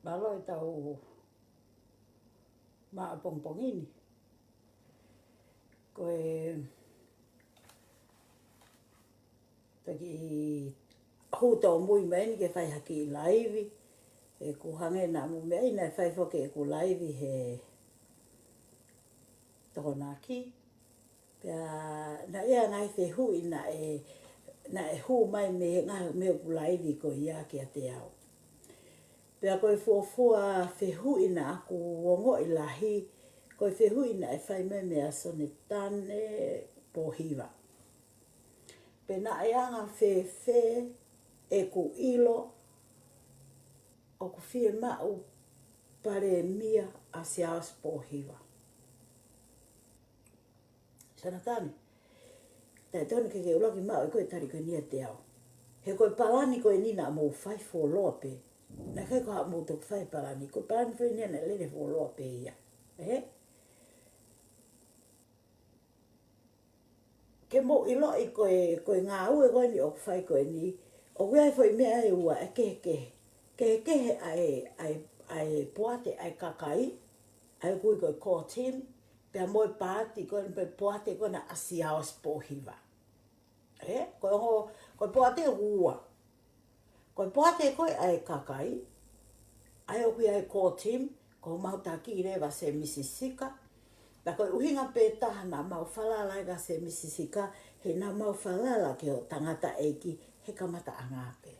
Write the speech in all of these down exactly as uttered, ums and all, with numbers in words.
Mālō e tau maʻu pongipongi ni. Ko e toki hū tōmui mai ni ke fai ha kiʻi laivi. ʻOku hangē naʻa mou meaʻi naʻe fai foki ʻeku laivi he Tokonaki. Pea naʻe ʻi ai e ngaahi fehuʻi naʻe, naʻe hū mai mei he ngaahi, mei heʻeku laivi ko ia kiate au. Pea ko e fuofua fehuʻi naʻa ku ongoʻi lahi, ko e fehuʻi naʻe fai mai meia Sonetane Pōhiva. Pe naʻe anga fēfē ʻeku ʻilo ʻoku fiemaʻu palēmia ʻa Siaosi Pōhiva. Sonetane, taʻetonu ke ke ʻuluaki maʻu ʻe koe e tali ko eni kiate au. He ko e palani ko eni naʻa mou fai fuoloa pē. Naʻe ʻikai ko haʻamou toki fai palani, ko e palani foʻi eni naʻe lele fuoloa pē ia. Ē? Ke mou ʻiloʻi ko e, ko e ngāue ko eni ʻoku fai ko eni, ʻoku ʻi ai e foʻi meʻa ʻe ua ʻe kehekehe. Kehekehe ʻa e, ʻa e, ʻa e poate ʻa e kakai, ʻa ia ʻoku ui ko e core team, pea mo e paati ko eni pe poate ko ena ʻa Siaosi Pōhiva. Ē, ko e ongo, ko e poate ʻoku ua. Ko e poate ko ē ʻa e kakai, ʻa ia ʻoku ʻi ai e core team, ko homau taki leva Sēmisi Sika. Pea ko e ʻuhinga pē taha naʻa mau falala ai kia Sēmisi Sika, he naʻa mau falala ki hoʻo tangataʻeiki he kamataʻanga pē.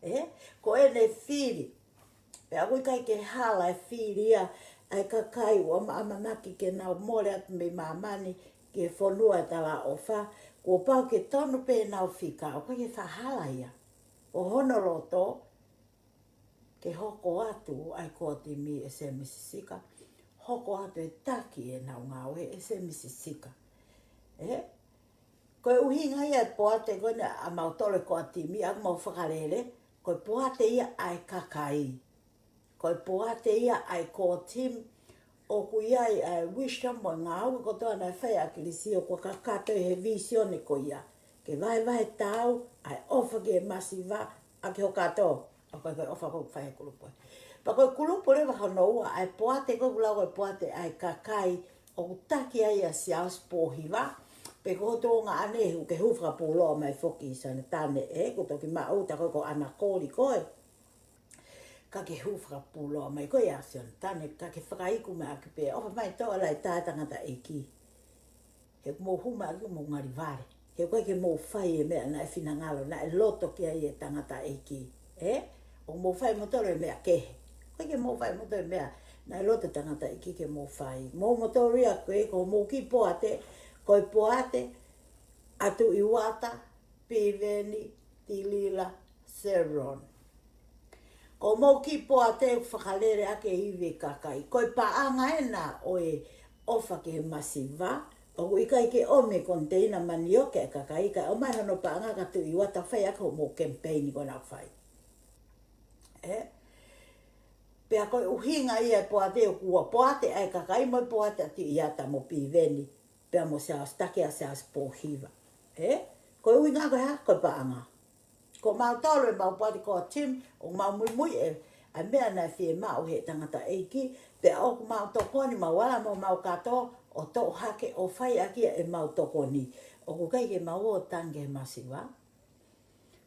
Ē, ko ʻene fili. Pea ʻoku ʻikai ke hala e fili ia ʻa e kakai ʻoku ʻamanaki ke nau mole atu mei māmani ki he fonua ʻo e talaʻofa, kuo pau ke tonu pē ʻenau fika, ʻoku ʻikai ke faʻa hala ia. ʻO hono loto, ke hoko atu ʻa e core team ʻe Sēmisi Sika, hoko atu e taki ʻenau ngāue ʻe Sēmisi Sika. Ē? Ko e ʻuhinga ia e poate ko ena ʻa mautolu e core team ʻoku mau fakalele, ko e poate ia ʻa e kakai. Ko e poate ia ʻa e core team, ʻoku ʻi ai ʻa e wisdom mo e ngāue kotoa naʻe fai ʻe ʻAkilisi ʻoku kakato ʻi he vīsone ko ia. Ke vahevahe taau ʻa e ʻofa ki he masiva ʻaki hoʻo kātoa. ʻA ko e, ko e ʻofa ʻoku fai he kulupu. Pea ko e kulupu leva hono ua ʻa e poate ko ē ʻoku lau ko e poate ʻa e kakai ʻoku taki ai ʻa Siaosi Pōhiva. Pe ko hoto ongo ʻanehu ke hū fakapuloa mai foki Sonetane ē, kuo toki maʻu ta ko e ko ʻAna Koli ko ē. Ka ke hū fakapuloa mai ko ia Sonetane, ka ke fakaiku mai ʻaki pē, ʻofa mai tō ala e tā tangataʻeiki. He ʻoku mou hū mai ʻaki mou ngali vale. He ʻoku ʻikai ke mou fai e meʻa naʻe finangalo, naʻe loto ki ai e tangataʻeiki. Ē? ʻOku mou fai moutolu e meʻa kehe. ʻOku ʻikai ke mou fai moutolu e meʻa naʻe loto tangataʻeiki ke mou fai. Mou moutolu ia ko e, ko mou kiʻi poate, ko e poate ʻa Tuʻi Uata, Piveni, Tilila, Seron. Ko mou kiʻi poate ʻoku fakalele ʻaki e ivi e kakai. Ko e paʻanga ena ʻo e ʻofa ki he masiva, ʻoku ʻikai ke ʻomi e koniteina manioke e kakai, kae ʻomai hono paʻanga kia Tuʻi Uata fai ʻaki hoʻomou kemipeini ko ena ʻoku fai. Ē? Pea ko e ʻuhinga ia e poate ʻoku ua, poate ʻa e kakai mo e poate ʻa Tuʻi Uata mo Piveni. Pea mo Siaosi, taki ʻa Siaosi Pōhiva. Ē? Ko e ʻuhinga ko e hā, ko e paʻanga. Ko mautolu e mau poate core team, ʻoku mau muimui e, ʻa e meʻa naʻe fiemaʻu he tangataʻeiki, pea ʻoku mau tokoni mau ala mo mau kātoa, ʻo toʻo hake ʻo fai ʻaki ʻemau tokoni. ʻOku ʻikai ke mau ō tangi he masiva.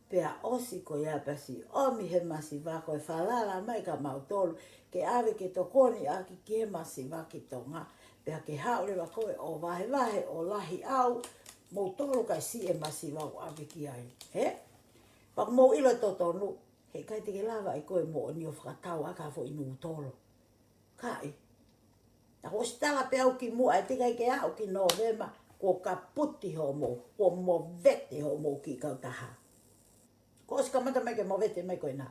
Pea ʻosi ko ia pea siʻi ʻomi he masiva ko e falala mai kia mautolu, ke ʻave ke tokoni ʻaki ki he masiva ki Tonga, pea ke haʻu leva koe ʻo vahevahe ʻo lahi ʻau, moutolu kae siʻi e masiva ʻoku ʻave ki ai. Ē? Pea ʻoku mou ʻilo totonu, he ʻikai te ke lava ʻe koe moʻoni ʻo fakatau ʻaki ha foʻi nūtolo. Kae. Naʻa ku ʻosi tala pē au kimuʻa ʻe teʻeki ai ke aʻu ki Nōvema, kuo kaputi hoʻomou, kuo movete hoʻomou kiʻi kautaha. Kuo ʻosi kamata mai ke movete mai ko ena.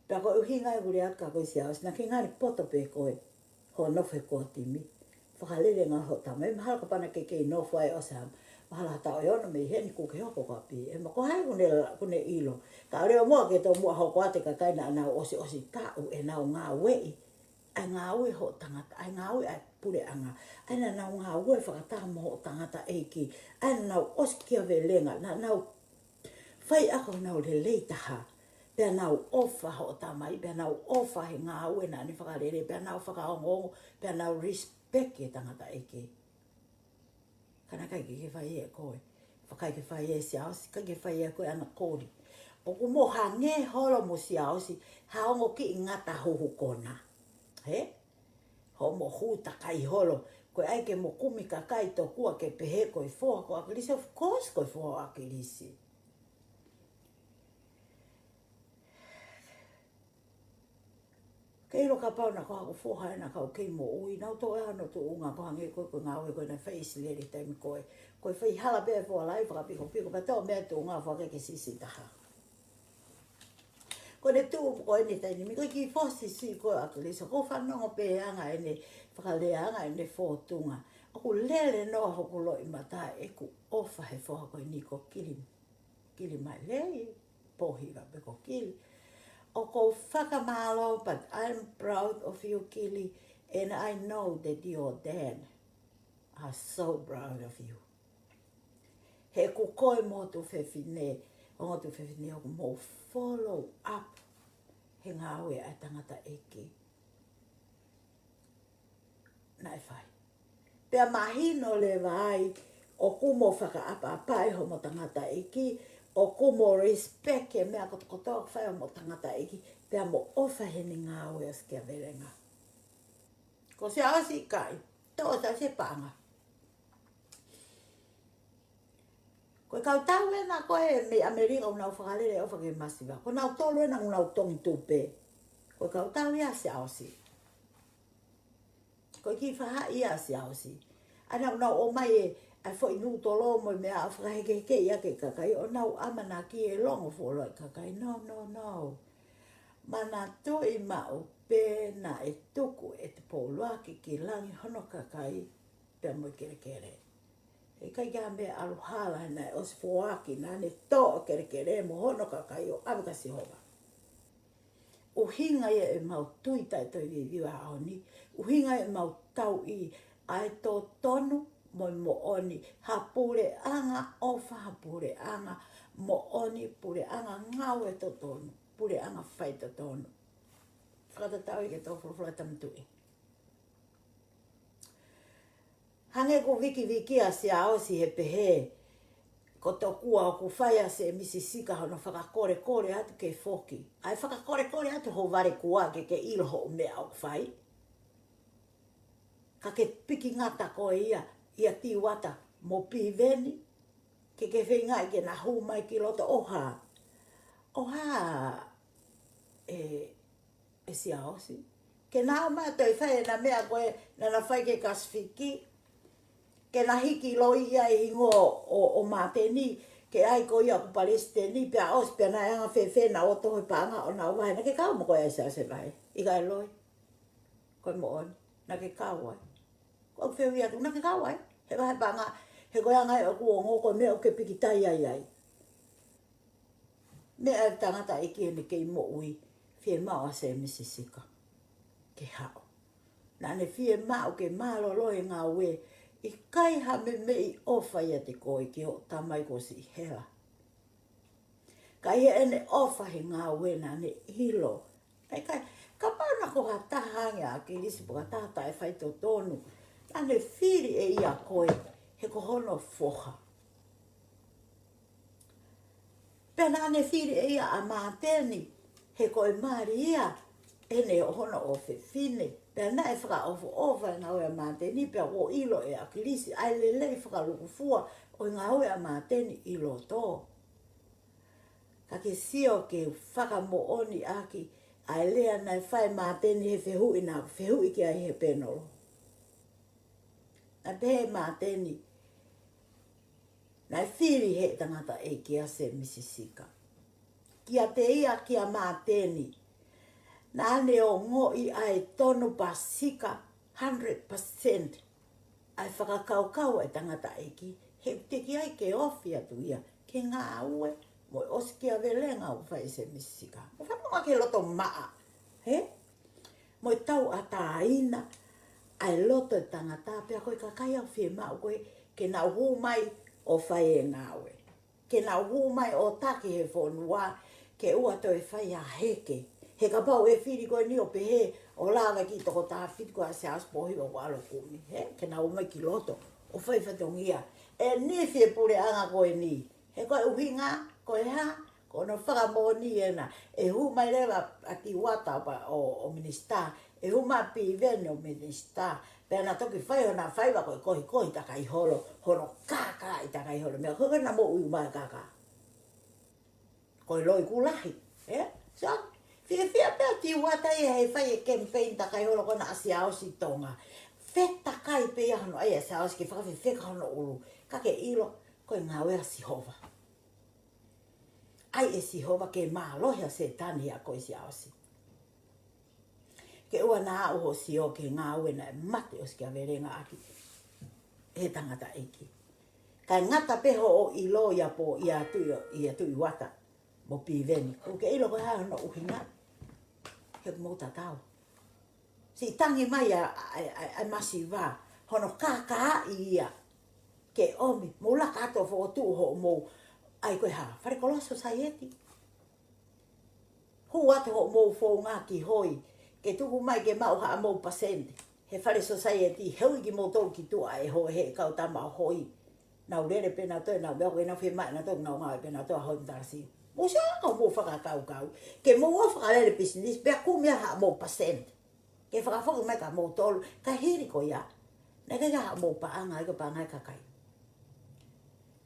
Pea ko e ʻuhinga e vuli aka ko e Siaosi, naʻa ke ngali poto pē koe, hoʻo nofo he core team. Fakalele ngā hoʻo tama, ʻe mahalo kapau naʻa ke kei nofo ai ʻosi ha, mahalo ha taʻu ʻe ono mei heni kuo ke hoko ko ʻapi. ʻE ma ko hai kuo ne, kuo ne ʻilo. Ka ʻo leo muʻa ke tō muʻa hoko atu e kakai naʻa nau ʻosi, ʻosi taʻu ʻenau ngāueʻi. ʻA e ngāue hoʻo tangata, ʻa e ngāue ʻa e puleʻanga. ʻA ia naʻa nau ngāue fakataha mo hoʻo tangataʻeiki. ʻA ia naʻa nau ʻosi kia velenga, naʻa nau fai ʻaki honau lelei taha. Pea nau ʻofa hoʻo tamai, pea nau ʻofa he ngāue naʻa ne fakalele, pea nau fakaongoongo, pea nau respect e tangataʻeiki. Ka naʻe ʻikai ke ke fai ʻe koe. Fakaʻikai ke fai ʻe Siaosi, ʻikai ke fai ʻe koe ʻa ʻena koli. ʻOku mo hangē holo mo Siaosi, ha ongo kiʻi ngata huhu kona. He? Hoʻomo hū takai holo. Ko e ʻai ke mo kumi kakai tokua ke pehē ko e foha ko ʻAkilisi, of course ko e foha ʻo ʻAkilisi. Kei ʻilo kapau naʻa ko haku foha ʻena ka u kei moʻui, naʻa ku toʻo ʻa hono tuʻunga ko hangē ko e, ko e ngāue ko ē naʻe fai ʻe ʻIsileli taimi ko ē. Ko e fai hala pē ʻa e foha lahi fakapikopiko, pea toʻo mei ai tuʻunga faka ke sisi taha. Ko ʻene tuʻu ko eni taimi ni, ko e kiʻi foha siʻisiʻi ko ē ʻo ʻAkilisi, ko e fanongo pē anga ʻene fakalea anga ʻene fōtunga. ʻOku lele noa hoku loʻimata ʻeku ʻofa he foha ko eni ko Kili, Kili Mailei, Pohiva pe ko Kili. ʻOku ou fakamālō, but I'm proud of you, Kili, and I know that your dad are so proud of you. He ko koe mo tuofefine, ongo tuofefine ʻoku mou follow up he ngāue ʻa e tangataʻeiki naʻe fai. Pea mahino leva ai, ʻoku mo fakaʻapaʻapaʻi homo tangataʻeiki, ʻoku mo respect e meʻa kotokotoa ʻoku fai homo tangataʻeiki, pea mo ʻofa heʻene ngāue ʻo Siaosi Kiavelenga. Ko Siaosi ʻikai, toʻo ʻa Siaosi he paʻanga. Ko e kau tau ʻena ko ē mei ʻAmelika ʻoku nau fakalele ʻofa ki he masiva. Ko nautolu ʻena ʻoku nau tongi tupe. Ko e kau tau ia ʻa Siaosi. Ko e kiʻi faʻahi ia ʻa Siaosi. ʻA ʻena ʻoku nau ʻomai e, ʻa e foʻi nūtolo mo e meʻa ʻo fakahekeheke ia ki he kakai ʻo nau ʻamanaki ʻe longo fuoloa e kakai. No, no, no. Manatuʻi maʻu pē naʻe tuku ʻe Tupou ʻUluaki ki langi hono kakai pea mo e kelekele. ʻE ʻikai ke ʻi ai ha meʻa ʻalu hala he naʻe ʻosi foaki, naʻa ne toʻo e kelekele mo hono kakai ʻo ʻave kia Sihova. ʻUhinga ia ʻemau tui taʻetoeviviu he ʻaho ni, ʻuhinga ia ʻemau tauʻi ʻa e totonu mo e moʻoni, ha puleʻanga ʻofa, ha puleʻanga moʻoni, puleʻanga ngāue totonu, puleʻanga faitotonu. Fakatatau ki he tō folofola Tama Tuʻi. Hangē ko e vikiviki ʻa Siaosi he pehē, ko tokua ʻoku fai ʻa Sēmisi Sika hono fakakolekole atu ke foki. ʻA e fakakolekole atu ho vale kuo ke ke ʻilo hoʻo meʻa ʻoku fai. Ka ke piki ngata koe ia, ʻia Tiuata mo Piveni, ke ke feingaʻi ke na hū mai ki loto ʻo hā. ʻO hā ʻe ʻe Siaosi. Ke na ō mai ʻo toe fai ʻena meʻa ko ē naʻa na fai ki he Kasifiki. Ke na hiki loi ia ʻi he hingoa ʻo, ʻo Māteni, ke ʻai ko ia ko e palesiteni, pea ʻosi pea naʻe anga fēfē na ō ʻo toho e paʻanga ʻo na ō ʻo vahe, naʻa ke kau mo koe ʻa Siaosi he vahe. ʻIkai loi. Ko e moʻoni. Naʻa ke kau ai. Ko e fehuʻi atu, naʻa ke kau ai. He vahe paʻanga, he ko e anga ē ʻoku ongo ko e meʻa ʻoku ke pikitai ai ai. Meʻa ʻa e tangataʻeiki ʻene kei moʻui, fiemaʻu ʻa Sēmisi Sika ke haʻu. Naʻa ne fiemaʻu ke mālōlō e ngāue, ʻikai ha meimei ʻofa ʻiate koe ki hoʻo tamai kuo ʻosi hela. Ka ʻi heʻene ʻofa he ngāue naʻa ne ʻilo. ʻIkai, kapau naʻa ko ha taha ange ʻa ʻAkilisi pe ko ha taha taʻefaitotonu, naʻa ne fili ʻe ia koe, he ko hono foha. Pea naʻa ne fili ʻe ia ʻa Māteni, he ko e mali ia ʻene ʻo hono ʻofefine. Pea naʻe fakaʻofoʻofa e ngāue ʻa Māteni, pea kuo ʻilo ʻe ʻAkilisi ʻa e lelei fakalukufua ʻo e ngāue ʻa Māteni ʻi loto. Ka ke sio ke fakamoʻoniʻaki ʻa e lea naʻe fai ʻe Māteni he fehuʻi naʻa ku fehuʻi ki ai he pēnolo. Naʻe pehē ʻe Māteni, naʻe fili ʻe he tangataʻeiki ʻa Sēmisi Sika kiate ia kia Māteni. Naʻa ne ongoʻi ʻa e tonu pea Sika hundred percent ʻa e fakakaukau ʻa e tangataʻeiki, he ʻoku teʻeki ai ke ofi atu ia ki he ngāue mo e ʻosikiavelenga ʻoku fai ʻe Sēmisi Sika. Mo fanongo ki he loto maʻa, he? Mo e tauʻatāina ʻa e loto e tangata, pea ko e kakai ʻoku fiemaʻu ko ē ke nau hū mai ʻo fai e ngāue. Ke nau hū mai ʻo taki he fonua, ke ʻoua toe fai ha heke. He kapau ʻe fili ko eni ʻo pehē ʻo lava ki he toko taha fitu ko ē ʻa Siaosi Pōhiva ʻoku ʻalu ʻo kumi, hē? Ke nau ō mai ki loto ʻo fai fatongia. ʻE nifi e puleʻanga ko eni. He ko e ʻuhinga, ko e hā, ko hono fakamoʻoni ena. ʻE hū mai leva ʻa Tiuata ʻo, ʻo minisitā. ʻE hū mai Piveni ʻo minisitā. Pea na toki fai hona faiva ko e kohikohi takai holo, hono kākaaʻi takai holo. Meʻa ko ē naʻa mou ui mai kākā. Ko e loi kuo lahi, ē? So, fiefia pē ʻa Tiuata ia he fai e campaign takai holo ko ena ʻa Siaosi Tonga. Fetakai pē ia hono ʻai ʻa Siaosi ke fakafefeka hono ʻulu. Ka ke ʻilo, ko e ngāue ʻa Sihova. ʻAi ʻe Sihova ke mālohi ʻa Sētane ia ko e Siaosi. Ke ʻoua naʻa aʻu hoʻo sio ki he ngāue naʻe mate ʻosi kia Velenga ʻaki he tangataʻeiki. Kae ngata pē hoʻo ʻilo ia pō ia Tui, ia Tuʻi Uata mo Piveni. ʻOku ke ʻilo ko e hā hono ʻuhinga? He ʻoku mou tatau. Siʻi tangi mai ʻa, ʻa, ʻa, ʻa e masiva, hono kākaaʻi ia. Ke ʻomi, mou laka atu ʻo fokotuʻu hoʻomou, ʻai ko e hā, fale koloa society. Hū atu hoʻomou founga ki hoi, ke tuku mai ke maʻu haʻamou pasente. He fale society, he ui kimoutolu ki tuʻa ʻe hoi he kau tama ʻo hoi. Nau lele pē nautolu, nau meʻa ko ē nau fiemaʻu nautolu, nau ngāue pē nautolu ʻa hoi mo talasiu. Mou sio ko hoʻomou fakakaukau. Ke mou ō fakalele business, pea kumi haʻamou pasente. Ke fakafoki mai kia moutolu, ka hili ko ia. Naʻe ʻikai haʻamou paʻanga, ʻikai paʻanga e kakai.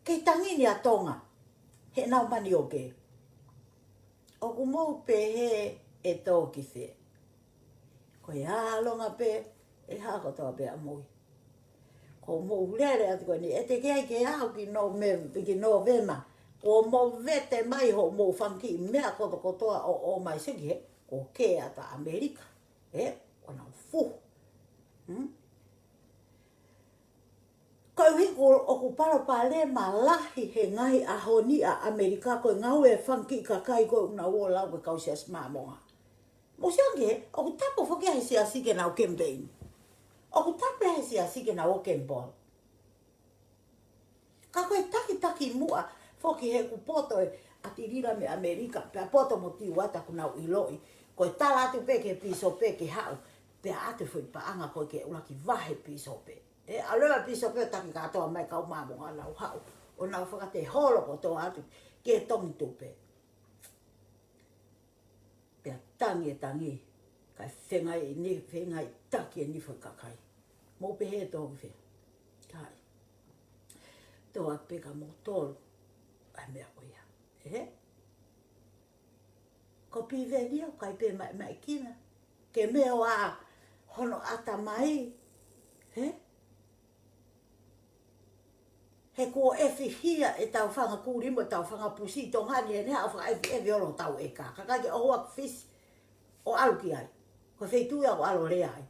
Kei tangi ni ʻa Tonga. He nau mani ʻo ke. ʻOku mou pehē ʻe tō ki fē. Ko e ʻalonga pē, ʻe hā kotoa pē ʻa mui. Ko mou lele atu ko eni, ʻe teʻeki ai ke aʻu ki Nōve-, ki Nōvema. Ko mou vete mai hoʻomou fanga kiʻi meʻa kotokotoa ʻo, ʻo mai seki he, ko ke ata ʻAmelika. Ē, ko nau fuhu. Hmm? Koeʻuhi ko ʻoku palopalema lahi he ngaahi ʻaho ni ʻa ʻAmelika ko e ngāue e fanga kiʻi kakai ko ē ʻoku nau ō lau ko e kau siasi Māmonga. Mou sio ange, ʻoku tapu foki ʻa e siasi ke nau campaign. ʻOku tapu ʻa e siasi ke nau ō kemipolo. Ka ko e takitaki muʻa, foki he kuo poto e ʻatilila mei ʻAmelika, pea poto mo Tiuata kuo nau ʻiloʻi. Ko e tala atu pē ki he pīsope ke haʻu, pea ʻatu foʻi paʻanga ko ē ke ʻuluaki vahe pīsope. ʻE, ʻalu leva pīsope ʻo taki kātoa mai kau Māmonga nau haʻu, ʻo nau fakateholo kotoa atu ki he Tongitupe. Pea tangi e tangi, kae fengai ni, fengai taki e nifo e kakai. Mou pehē tō ki fē. Kai. Tō atu pē kia moutolu ʻa e meʻa ko ia. Ē? Ko Piveni ʻoku ʻikai pē maʻi, maʻi kina. Ke meʻa ʻa hono ʻatamai. Ē? He kuo ʻefihia ʻetau fanga kuli mo ʻetau fanga pusi ʻi Tonga ni, ʻe ne haʻu fakaʻefiʻefi ʻo ʻalu hotau ʻeka. Kakai ke ʻoua ke fisi ʻo ʻalu ki ai. Ko e feituʻu ia ʻoku ʻalu ʻo lea ai.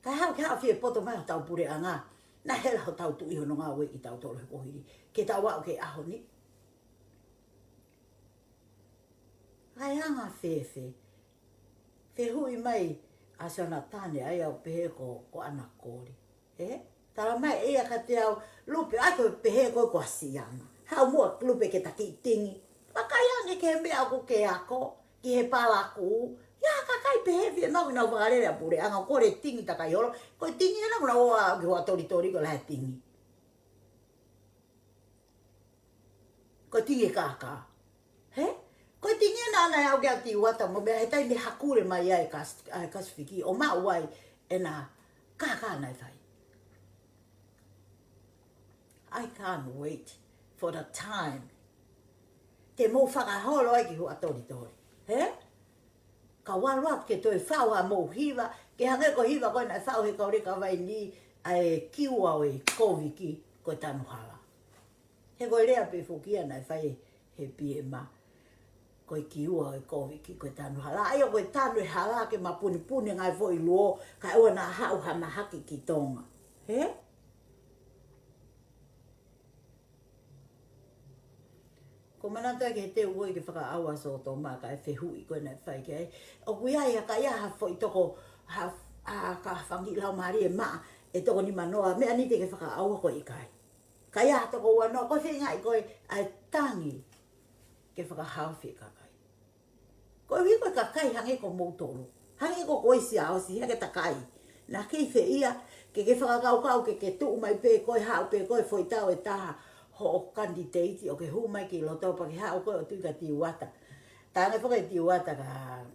Kae haʻu ke haʻu fie poto mai hotau puleʻanga. Naʻe hela hotau tuʻi hono ngāueʻi kitautolu he kuohili. Ke tau aʻu ki he ʻaho ni. Kae anga fēfē. Fehuʻi mai ʻa Sionatane ʻa ia ʻoku pehē ko, ko ʻAna Koli. Ē? Tala mai ʻe ia kiate au, Lupe, ʻai ko e pehē ko, ko ʻa Siana. Haʻu muʻa Lupe ke ta kiʻi tingi. Vakai ange ki he meʻa ʻoku ke ako, ki he palakū. ʻI ai ha kakai pehē fiemaʻu ke nau fakalele ʻa e puleʻanga, kole tingi takai holo. Ko e tingi ena ʻoku nau ō ʻo aʻu ki Huʻatolitoli ko e lahi e tingi. Ko e tingi e kākā. Hē? Ko e tingi ena naʻe aʻu ki ai ʻa Tiuata mo meʻa he taimi hakule mai ai e kas-, ʻa e Kasifiki ʻo maʻu ai ʻena kākā naʻe fai. I can't wait for the time te mou fakaholo ai ki Huʻatolitoli. Hē? Ka ʻalu atu ke toe faʻu haʻamou hiva, ke hangē ko e hiva ko ē naʻe faʻu he kau leka vai ni ʻa e kiua ʻo e Kōviki ko e tanu hala. He ko e lea pē foki ia naʻe fai he P M. Ko e kiua ʻo e Kōviki ko e tanu hala. ʻA ia ko e tanu e hala ke mapunipuni ngaahi foʻi luo, kae ʻoua naʻa haʻu ha mahaki ki Tonga. Hē? Ko e manatu ai ki he teu ko ē ke fakaʻauha Sōtoma kae fehuʻi ko ē naʻe fai ki ai. ʻOku ʻi ai ha, ka ʻi ai ha foʻi toko, ha, ha ka fangi lau mali e maʻa, ʻe toko nimanoa, meʻa ni te ke fakaʻauha ko e ʻikai. Ka ʻi ai ha toko uanoa, ko e feingaʻi ko ē ʻa e tangi ke fakahaofi e kakai. Koeʻuhi ko e kakai hangē ko moutolu, hangē ko koe Siaosi, hake takai. Naʻa ke fie ia ke ke fakakaukau ke ke tuʻu mai pē koe, haʻu pē koe foʻi tau ʻe taha hoʻo kanititeiti ʻo ke hū mai ki loto pea ke haʻu koe ʻo tui kia Tiuata. Talange foki ʻe Tiuata kia,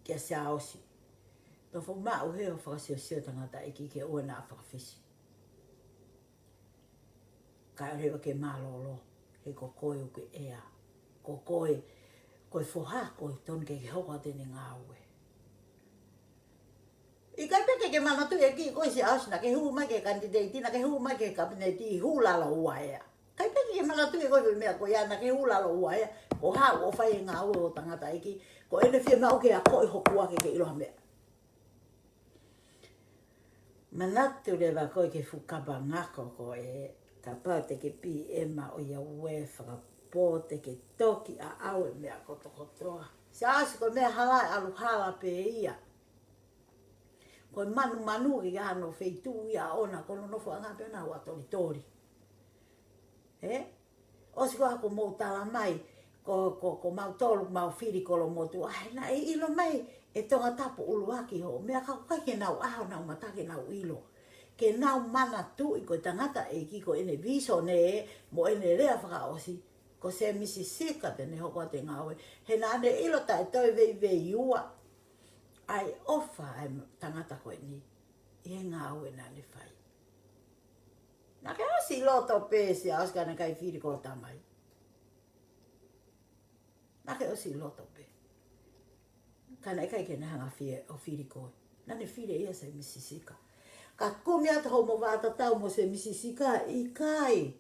kia Siaosi: Nofo maʻu he ʻo fakasiosio tangataʻeiki ke ʻoua naʻa fakafisi. Kae ʻoua ke mālōlō, he ko koe ʻoku ke ʻea. Ko koe, ko e foha, ko e tonu ke ke hoko atu ʻene ngāue. ʻIkai pē ke ke manatuʻi ʻe kiʻi koe Siaosi, naʻa ke hū mai ki he kanititeiti, naʻa ke hū mai ki he kapineti, hū lalo ua ʻea. ʻIkai pē ke ke manatuʻi ʻe koe e meʻa ko ia, naʻa ke hū lalo ua ʻea. Ko haʻo fai e ngāue ʻo tangataʻeiki, ko ʻene fiemaʻu ke akoʻi hoku ʻa ke ke ʻilo ha meʻa. Manatu leva koe ki he fuʻu kapa ngako ko ē, kapau te ke pī ʻema ʻo ia ue fakapō te ke toki ʻaʻau e meʻa kotokotoa. Siaosi, ko e meʻa hala ʻe ʻalu hala pē ia. Ko e manumanu ki hano feituʻu ia ʻoʻona, ko hono nofoʻanga pē ʻona ʻoku ʻa tolitoli. Ē? ʻOsi ko ē ʻoku mou tala mai, ko, ko, ko mautolu, mau fili kolomotuʻa. ʻAi, naʻe ʻilo mai ʻe Tongatapu ʻuluaki hoʻo meʻa, ka ʻoku ʻikai ke nau ʻaho, nau mata ke nau ʻilo. Ke nau manatuʻi ko e tangataʻeiki ko ʻene visone mo ʻene lea fakaʻosi, ko Semisi Sika te ne hoko atu e ngāue. He naʻa ne ʻilo taʻe toe veiveiua ʻa e ʻofa ʻa e tangata ko eni ʻi he ngāue naʻa ne fai. Naʻa ke ʻosi loto pē Siaosi ka naʻe ʻikai fili ko e tamai. Naʻa ke ʻosi loto pē. Ka naʻe ʻikai ke ne hanga fie ʻo fili koe. Naʻa ne fili ia Semisi Sika. Ka kumi atu hoʻomo vā tatau mo Semisi Sika, ʻikai.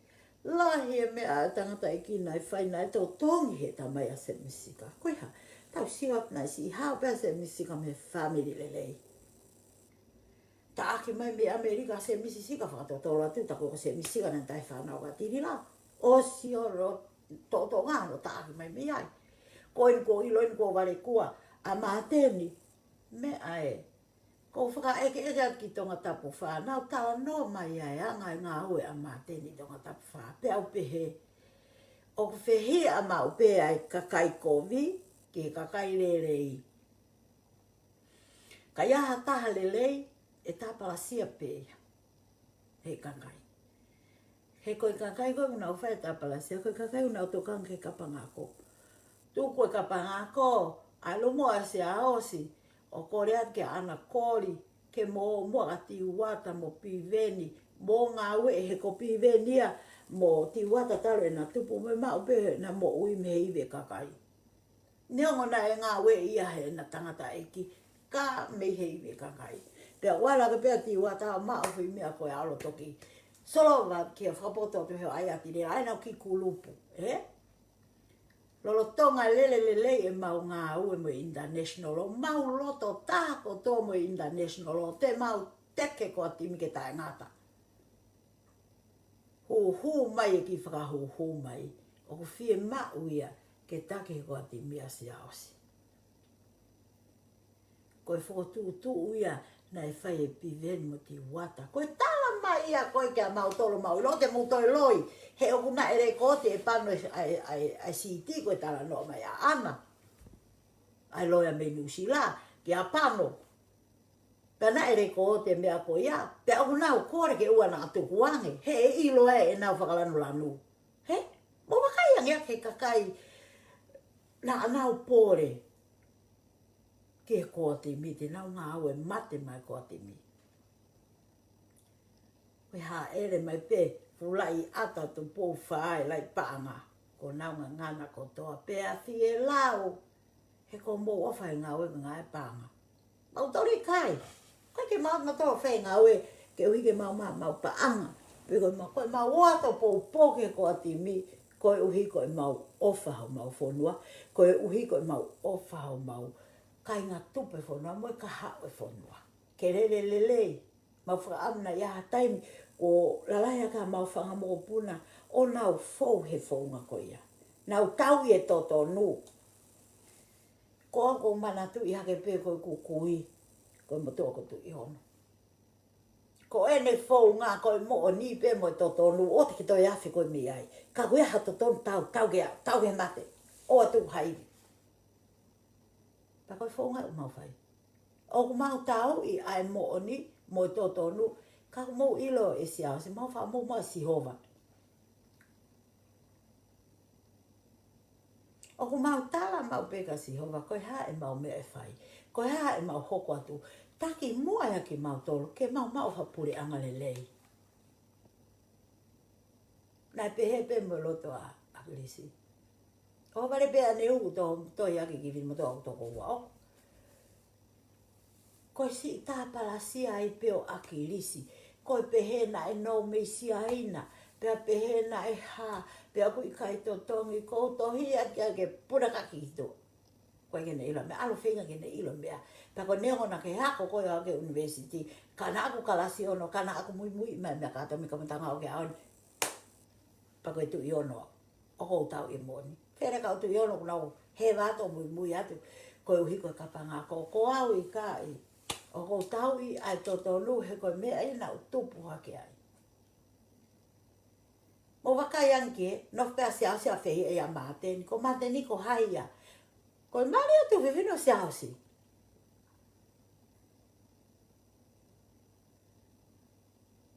Lahi e meʻa ʻa e tangataʻeiki naʻe fai, naʻe totongi he tamai ʻa Semisi Sika. Ko e hā, tau sio atu naʻe siʻi hao pē ʻa Semisi Sika mei he fāmili lelei. Taʻaki mai mei ʻAmelika ʻa Semisi Sika, fakatotolo atu, tā ko Semisi Sika naʻe taʻe fānau ka tili la. ʻOsi ʻo lo, totonga lo taʻaki mai mei ai. Ko eni kuo ʻilo eni kuo vale kua ʻa Māteni. Meʻa ē, ko u fakaʻekeʻeke atu ki Tongatapu fā, nau talanoa mai ʻa e anga e ngāue ʻa Māteni Tongatapu fā. Pea u pehē, ʻoku fehiʻa maʻu pē ʻa e kakai kovi ki he kakai lelei. Ka ʻi ai ha taha lelei, ʻe tāpalasia pē ia he kakai. He ko e kakai ko ē ʻoku nau fai e tāpalasia, ko e kakai ʻoku nau tokanga ki he kapa ngako. Tuku e kapa ngako, ʻalu mo ʻa Siaosi ʻo kole atu kia ʻAnakoli, ke mo muʻa kia Tiuata mo Piveni, mo ngāue he ko Piveni ia mo Tiuata talu ʻena tupu mo e maʻu pē ʻena moʻui mei he ivi e kakai. Neongo naʻe ngāue ia he ʻena tangataʻeiki, ka mei he ivi e kakai. Pea ʻoua laka pē ʻa Tiuata ʻo maʻu foʻi meʻa ko e ʻalu toki solova kia fakapoto atu he ʻai ati lea ai nau ki kulupu, ē? Lolotonga lele lelei ʻemau ngāue mo e international, ʻo mau loto taha kotoa mo e international, ʻo te mau teke ko ā timi ke taʻengata. Hūhū mai e kiʻi fakahūhū mai, ʻoku fiemaʻu ia ke taki he ko ā timi ʻa Siaosi. Ko e fokotuʻutuʻu ia naʻe fai ʻe Piveni mo Tiuata. Ko e tala mai ia ko ē kia mautolu, mau ʻilo te mou toe loi, he ʻoku naʻe lekooti ʻe Pano ʻa e, ʻa e, ʻa e, ʻa e siti ko e talanoa mai ʻa ʻAna, ʻa e loea mei Nuʻusila, kia Pano. Pea naʻe lekooti e meʻa ko ia, pea ʻoku nau kole ke ʻoua naʻa tukuange, he ʻe ʻilo ē ʻenau fakalanulanu. He? Mou vakai ange ʻa e kakai naʻa nau pole ki he ko ā timi, te nau ngāue mate mai ko ā timi. Ko e hāʻele mai pē, fulaʻi ʻata, tupou fā e laʻi paʻanga, ko nau ngangana kotoa pē ʻa fie lau, he ko mou ʻofa he ngāue ko e ngāue paʻanga. Mau toli kai. Ko e ke mau mato fai ngāue, koeʻuhi ke mau maʻu, mau paʻanga. Pe ko e mau, ko e mau ʻoatu poupou ki he ko ā timi, koeʻuhi ko e mau ʻofa homau fonua, koeʻuhi ko e mau ʻofa homau kāinga tupu e fonua, mo e kahaʻu e fonua. Ke lele lelei, mau fakaʻamu naʻa ʻi ai ha taimi, ko lalahi aka mau fanga mokopuna, ʻo nau fou he founga ko ia. Nau tauʻi e totonu. Ko ʻeku manatuʻi hake pē ko ʻeku kui, ko e motuʻa ko Tuʻi Ono. Ko ʻene founga ko e moʻoni pē mo e totonu, ʻoua te ke toe afe koe mei ai. Ka ko e hā totonu tau, tau ke, tau ke mate. ʻOua tuku ha ivi. Pea ko e founga ʻoku mau fai. ʻOku mau tauʻi ʻa e moʻoni mo e totonu, ka ʻoku mou ʻilo ʻe Siaosi, mau faʻa mou maʻu Sihova. ʻOku mau tala maʻu pē kia Sihova, ko e hā ʻemau meʻa ʻe fai, ko e hā ʻemau hoko atu. Taki muʻa ia kimautolu, ke mau maʻu ha puleʻanga lelei. Naʻe pehē pē mo e loto ʻa ʻAkilisi. ʻOhovale pē ʻaneuhu to, to ia ki kivi mo to au toko ua o. Ko e siʻi tāpalasia ai pē ʻo ʻAkilisi. Ko e pehē naʻe nō mei Siaina, pea pehē naʻe hā, pea ʻoku ʻikai totongi, ko u tohi ake ake puna ka ki to. Ko e ke ne ʻilo meʻa, ʻalu feinga ke ne ʻilo meʻa. Pea ko neongo naʻa ke hako ko e ʻo ke university, ka naʻa ku kalasi ono, ka naʻa ku muimui mai meʻa ka tomi ka matanga ʻo ke aon. Pea ko e Tuʻi Ono. ʻOku ou tauʻi moʻoni. Fele ka u Tuʻi Ono ʻoku nau heva atu muimui atu. Koeʻuhi ko e kapanga ko, ko au ʻikai. ʻOku ou tauʻi ʻa e totonu he ko e meʻa ʻi naʻa u tupu hake ai. Mo vakai ange ki he, nofo pē ʻa Siaosi ʻo fehiʻa ʻia Māteni. Ko Māteni ko hai ia. Ko e mali atu fefino Siaosi.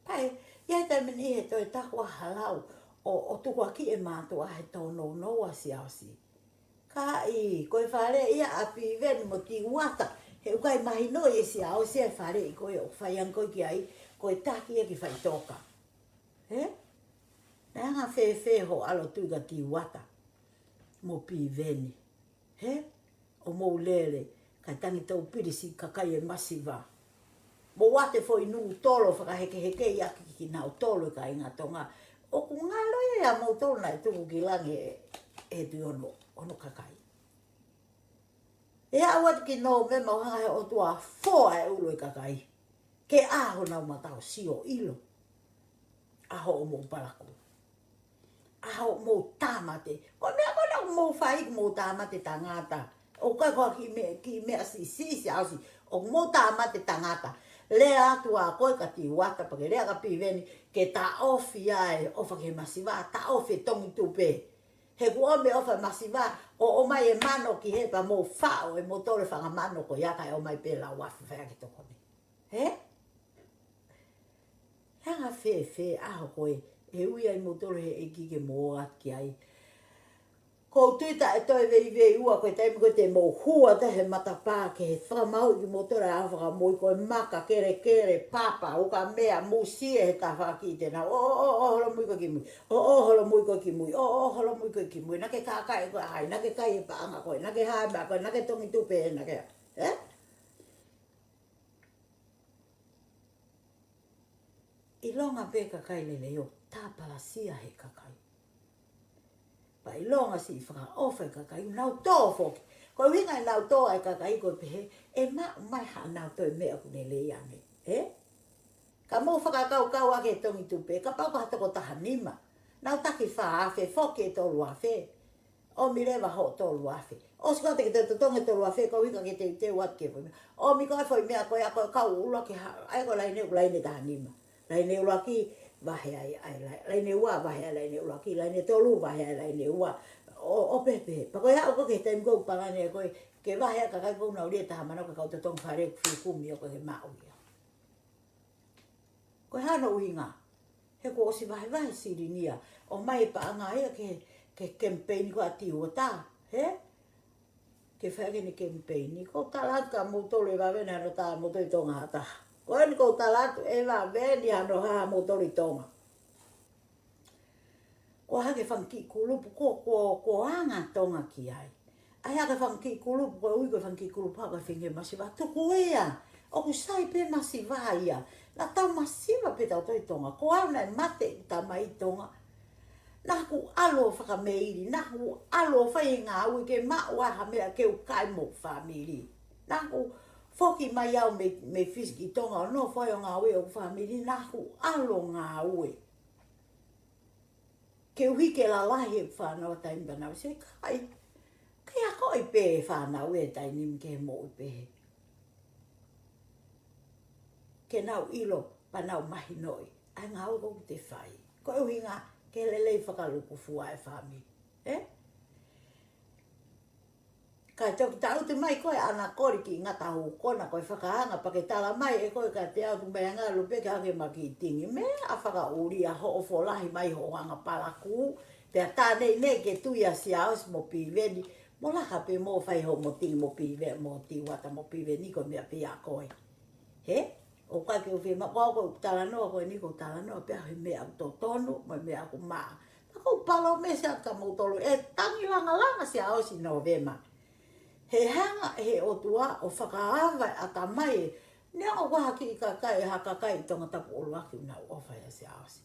Pea ʻi he taimi ni he toe taku ʻa Halau ʻo, ʻo tukuakiʻi ʻe mātuʻa he tōnounou ʻa Siaosi. Ka ʻi, ko e fale ia ʻa Piveni mo Tiuata, he ʻoku ʻikai mahinoʻi ʻe Siaosi e fale ʻi ko ē ʻoku fai ange ko ē ki ai, ko e taki ia ki Faitoka. He? Naʻe anga fēfē hoʻo ʻalu atu kia Tiuata mo Piveni. He? ʻO mou lele, kae tangi tau pilisi kakai e masiva. Mou ʻoatu e foʻi nū tolo fakahekeheke ia ki, kinautolu e kāinga Tonga. ʻOku ngalo ia ʻia moutolu naʻe tuku ki langi he, he Tuʻi Ono, ono kakai. ʻE aʻu atu ki Nōvema ʻo hanga he ʻOtua ʻo foa e ʻulu e kakai. Ke ʻā honau mata ʻo sio ʻilo. ʻA hoʻomou palakū. ʻA hoʻomou tāmate. Ko e meʻa ko ena ʻoku mou fai ʻoku mou tāmate tangata. ʻOku ʻikai ko ha kiʻi meʻa, kiʻi meʻa siʻisiʻi Siaosi. ʻOku mou tāmate tangata. Lea atu ʻa koe kia Tiuata pea ke lea kia Piveni. Ke taʻofi ʻa e ʻofa ki he masiva. Taʻofi e tongi tupe. He kuo ʻomi e ʻofa masiva, ʻo ʻomai e mano ki hē pea mou faʻo ʻe moutolu e fanga mano ko ia kae ʻomai pē lau afe fai ake tokoni. He? He anga fēfē ʻa hoʻo ko ē, ʻe ui ai moutolu he ʻEiki ke mou ō atu ki ai. Ko u tui taʻe toe veiveiua ko e taimi ko ē te mou hū atu he matapā ke he fakamāuʻi kimoutolu ʻa e ʻaho fakamui ko e maka kelekele papa ukamea musie he tafaʻaki te nau ō, ō, ō, ō, holomui ko ē ki mui. ʻO, ʻo, holomui ko ē ki mui. ʻO, ʻo, holomui ko ē ki mui. Naʻa ke kākaaʻi ko hai, naʻa ke kai e paʻanga ko ē, naʻa ke hā e meʻa ko ē, naʻa ke tongi tupe, naʻa ke, ē? ʻIlonga pē kakai lelei ʻo tāpalasia he kakai. Pea ʻilonga siʻi fakaʻofa e kakai, nau tō foki. Ko e ʻuhinga ʻenau tō ʻa e kakai ko e pehē, ʻe maʻu mai haʻanau toe meʻa ʻoku lelei ange, ē? Ka mou fakakaukau ake tongi tupe, kapau ko ha toko taha nima. Nau taki fā afe, foki e tolu afe. ʻOmi leva hoʻo tolu afe. ʻOsi ko ē te ke toe totongi e tolu afe, ko e ʻuhinga ke teuteu atu ke foʻi meʻa. ʻOmi ko e foʻi meʻa ko ia ko e kau ʻuluaki ha, ʻa ia ko e laine, laine taha nima. Laine ʻuluaki, vahe ai, ʻa e lai-, laine ua, vahe ai, laine ʻuluaki, laine tolu, vahe ai, laine ua. ʻO, ʻo pehē pē. Pea ko e aʻu ko ē ki he taimi ko ē ʻoku palani ai ko ē, ke vahe ʻa e kakai ko ē ʻoku nau ʻi ai e taha mano ka kau totongi fale ʻoku fili kumi ʻoku ke maʻu ia. Ko e hā hono ʻuhinga? He kuo ʻosi vahevahe silini ia. ʻOmai e paʻanga ia ke, ke kemipeini ko ē ʻa Tiuata, he? Ke fai ʻaki ʻene kemipeini. Ko u tala atu kia moutolu ʻe vave eni hano tā moutolu ʻi Tonga ha taha. Ko eni ko u tala atu ʻe vave eni hano hā moutolu ʻi Tonga. Ko e hā e fanga kiʻi kulupu ko, ko, ko anga Tonga ki ai. ʻA ia ko e fanga kiʻi kulupu, ko e ui ko e fanga kiʻi kulupu, ko e fanga masiva tuku ia. ʻOku sai pē masiva ia. Naʻa tau masiva pē tautolu ʻi Tonga. Ko au naʻe mate ʻeku tamai ʻi Tonga. Naʻa ku ʻalu ʻo fakameili, naʻa ku ʻalu ʻo fai e ngāue ke maʻu ai ha meʻa ke u kai mo hoku fāmili. Naʻa ku foki mai au mei, mei Fisi ki Tonga ʻo nofo ai ʻo ngāue hoku fāmili, naʻa ku ʻalu ʻo ngāue. Koeʻuhi ke lalahi e fānau ʻa e taimi pea nau ʻosi kai. Ke akoʻi pē e fānau ʻi he taimi ni ke moʻui pehē. Ke nau ʻilo pea nau mahinoʻi ʻa e ngāue ʻoku te fai. Ko e ʻuhinga ke lelei fakalūkufua e fāmili. Ē? Kae toki tangutu mai koe ʻAna Koli ki ngata hukona ko e fakaanga pea ke tala mai ʻe koe kiate au tuku mai ʻa e ngalo pē ke hake ma kiʻi tingi. Meʻa fakaʻulia hoʻo folahi mai hoʻo anga palakū. Pea tā nei nei ke tui ʻa Siaosi mo Piveni. Mo laka pē mo fai hoʻomo tingi mo Pive-, mo Tiuata mo Piveni ko e meʻa pē ia ʻa koe. He? ʻOku ʻikai ke u fiemaʻu ko au ko e talanoa ko eni ko e talanoa pē he meʻa ʻoku totonu, mo e meʻa ʻoku maʻa. Pea ko u palōmesi atu kia moutolu ʻe tangi langalanga Siaosi Nōvema. He hanga he ʻOtua ʻo fakaava e ʻatamai ʻe neongo ko ha kiʻi kakai ʻe ha kakai ʻi Tongatapu ʻuluaki ʻoku nau ʻofa ʻia Siaosi.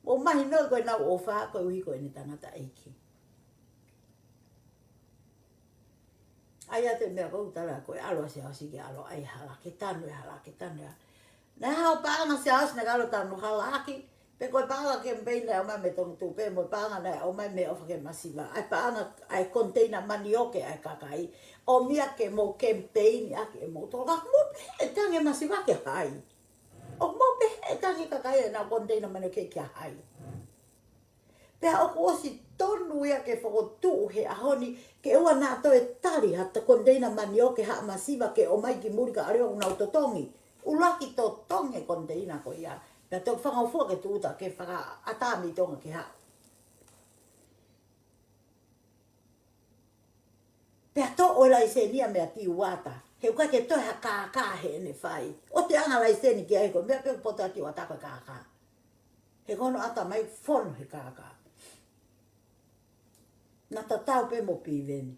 Mou mahino ko ʻenau ʻofa koeʻuhi ko ʻene tangataʻeiki. ʻAi atu e meʻa ko u tala ko e ʻalu ʻa Siaosi ke ʻalu ʻai hala ke tanu e hala ke tanu e hala. Naʻe haʻu paʻanga Siaosi naʻe ʻalu tanu hala ʻaki, pe ko e paʻanga kemipeini naʻe ʻomai mei Tongitupe mo e paʻanga naʻe ʻomai mei ʻOfa ki he Masiva. ʻAi paʻanga ʻai koniteina manioke ʻai kakai. ʻOmi ia ke mou kemipeini ʻaki ʻe moutolu ka mou pehē ʻe tangi e masiva kia hai. ʻOku mou pehē ʻe tangi kakai ʻenau koniteina manioke kia hai. Pea ʻoku ʻosi tonu ia ke fokotuʻu he ʻaho ni ke ʻoua naʻa toe tali ha koniteina manioke haʻa masiva ke ʻomai ki muli ka ʻalu ʻo nau totongi. ʻUluaki totongi e koniteina ko ia. Pea toki fakaofua ke tūʻuta ke fakaʻatā mei Tonga ke haʻu. Pea toʻo e laiseni ia meia Tiuata. He ʻoku ʻikai ke toe ha kākā heʻene fai. ʻOua te anga laiseni ki ai ko e meʻa pē ʻoku poto ai Tiuata ko e kākā. He ko hono ʻatamai fonu he kākā. Naʻa tatau pē mo Piveni.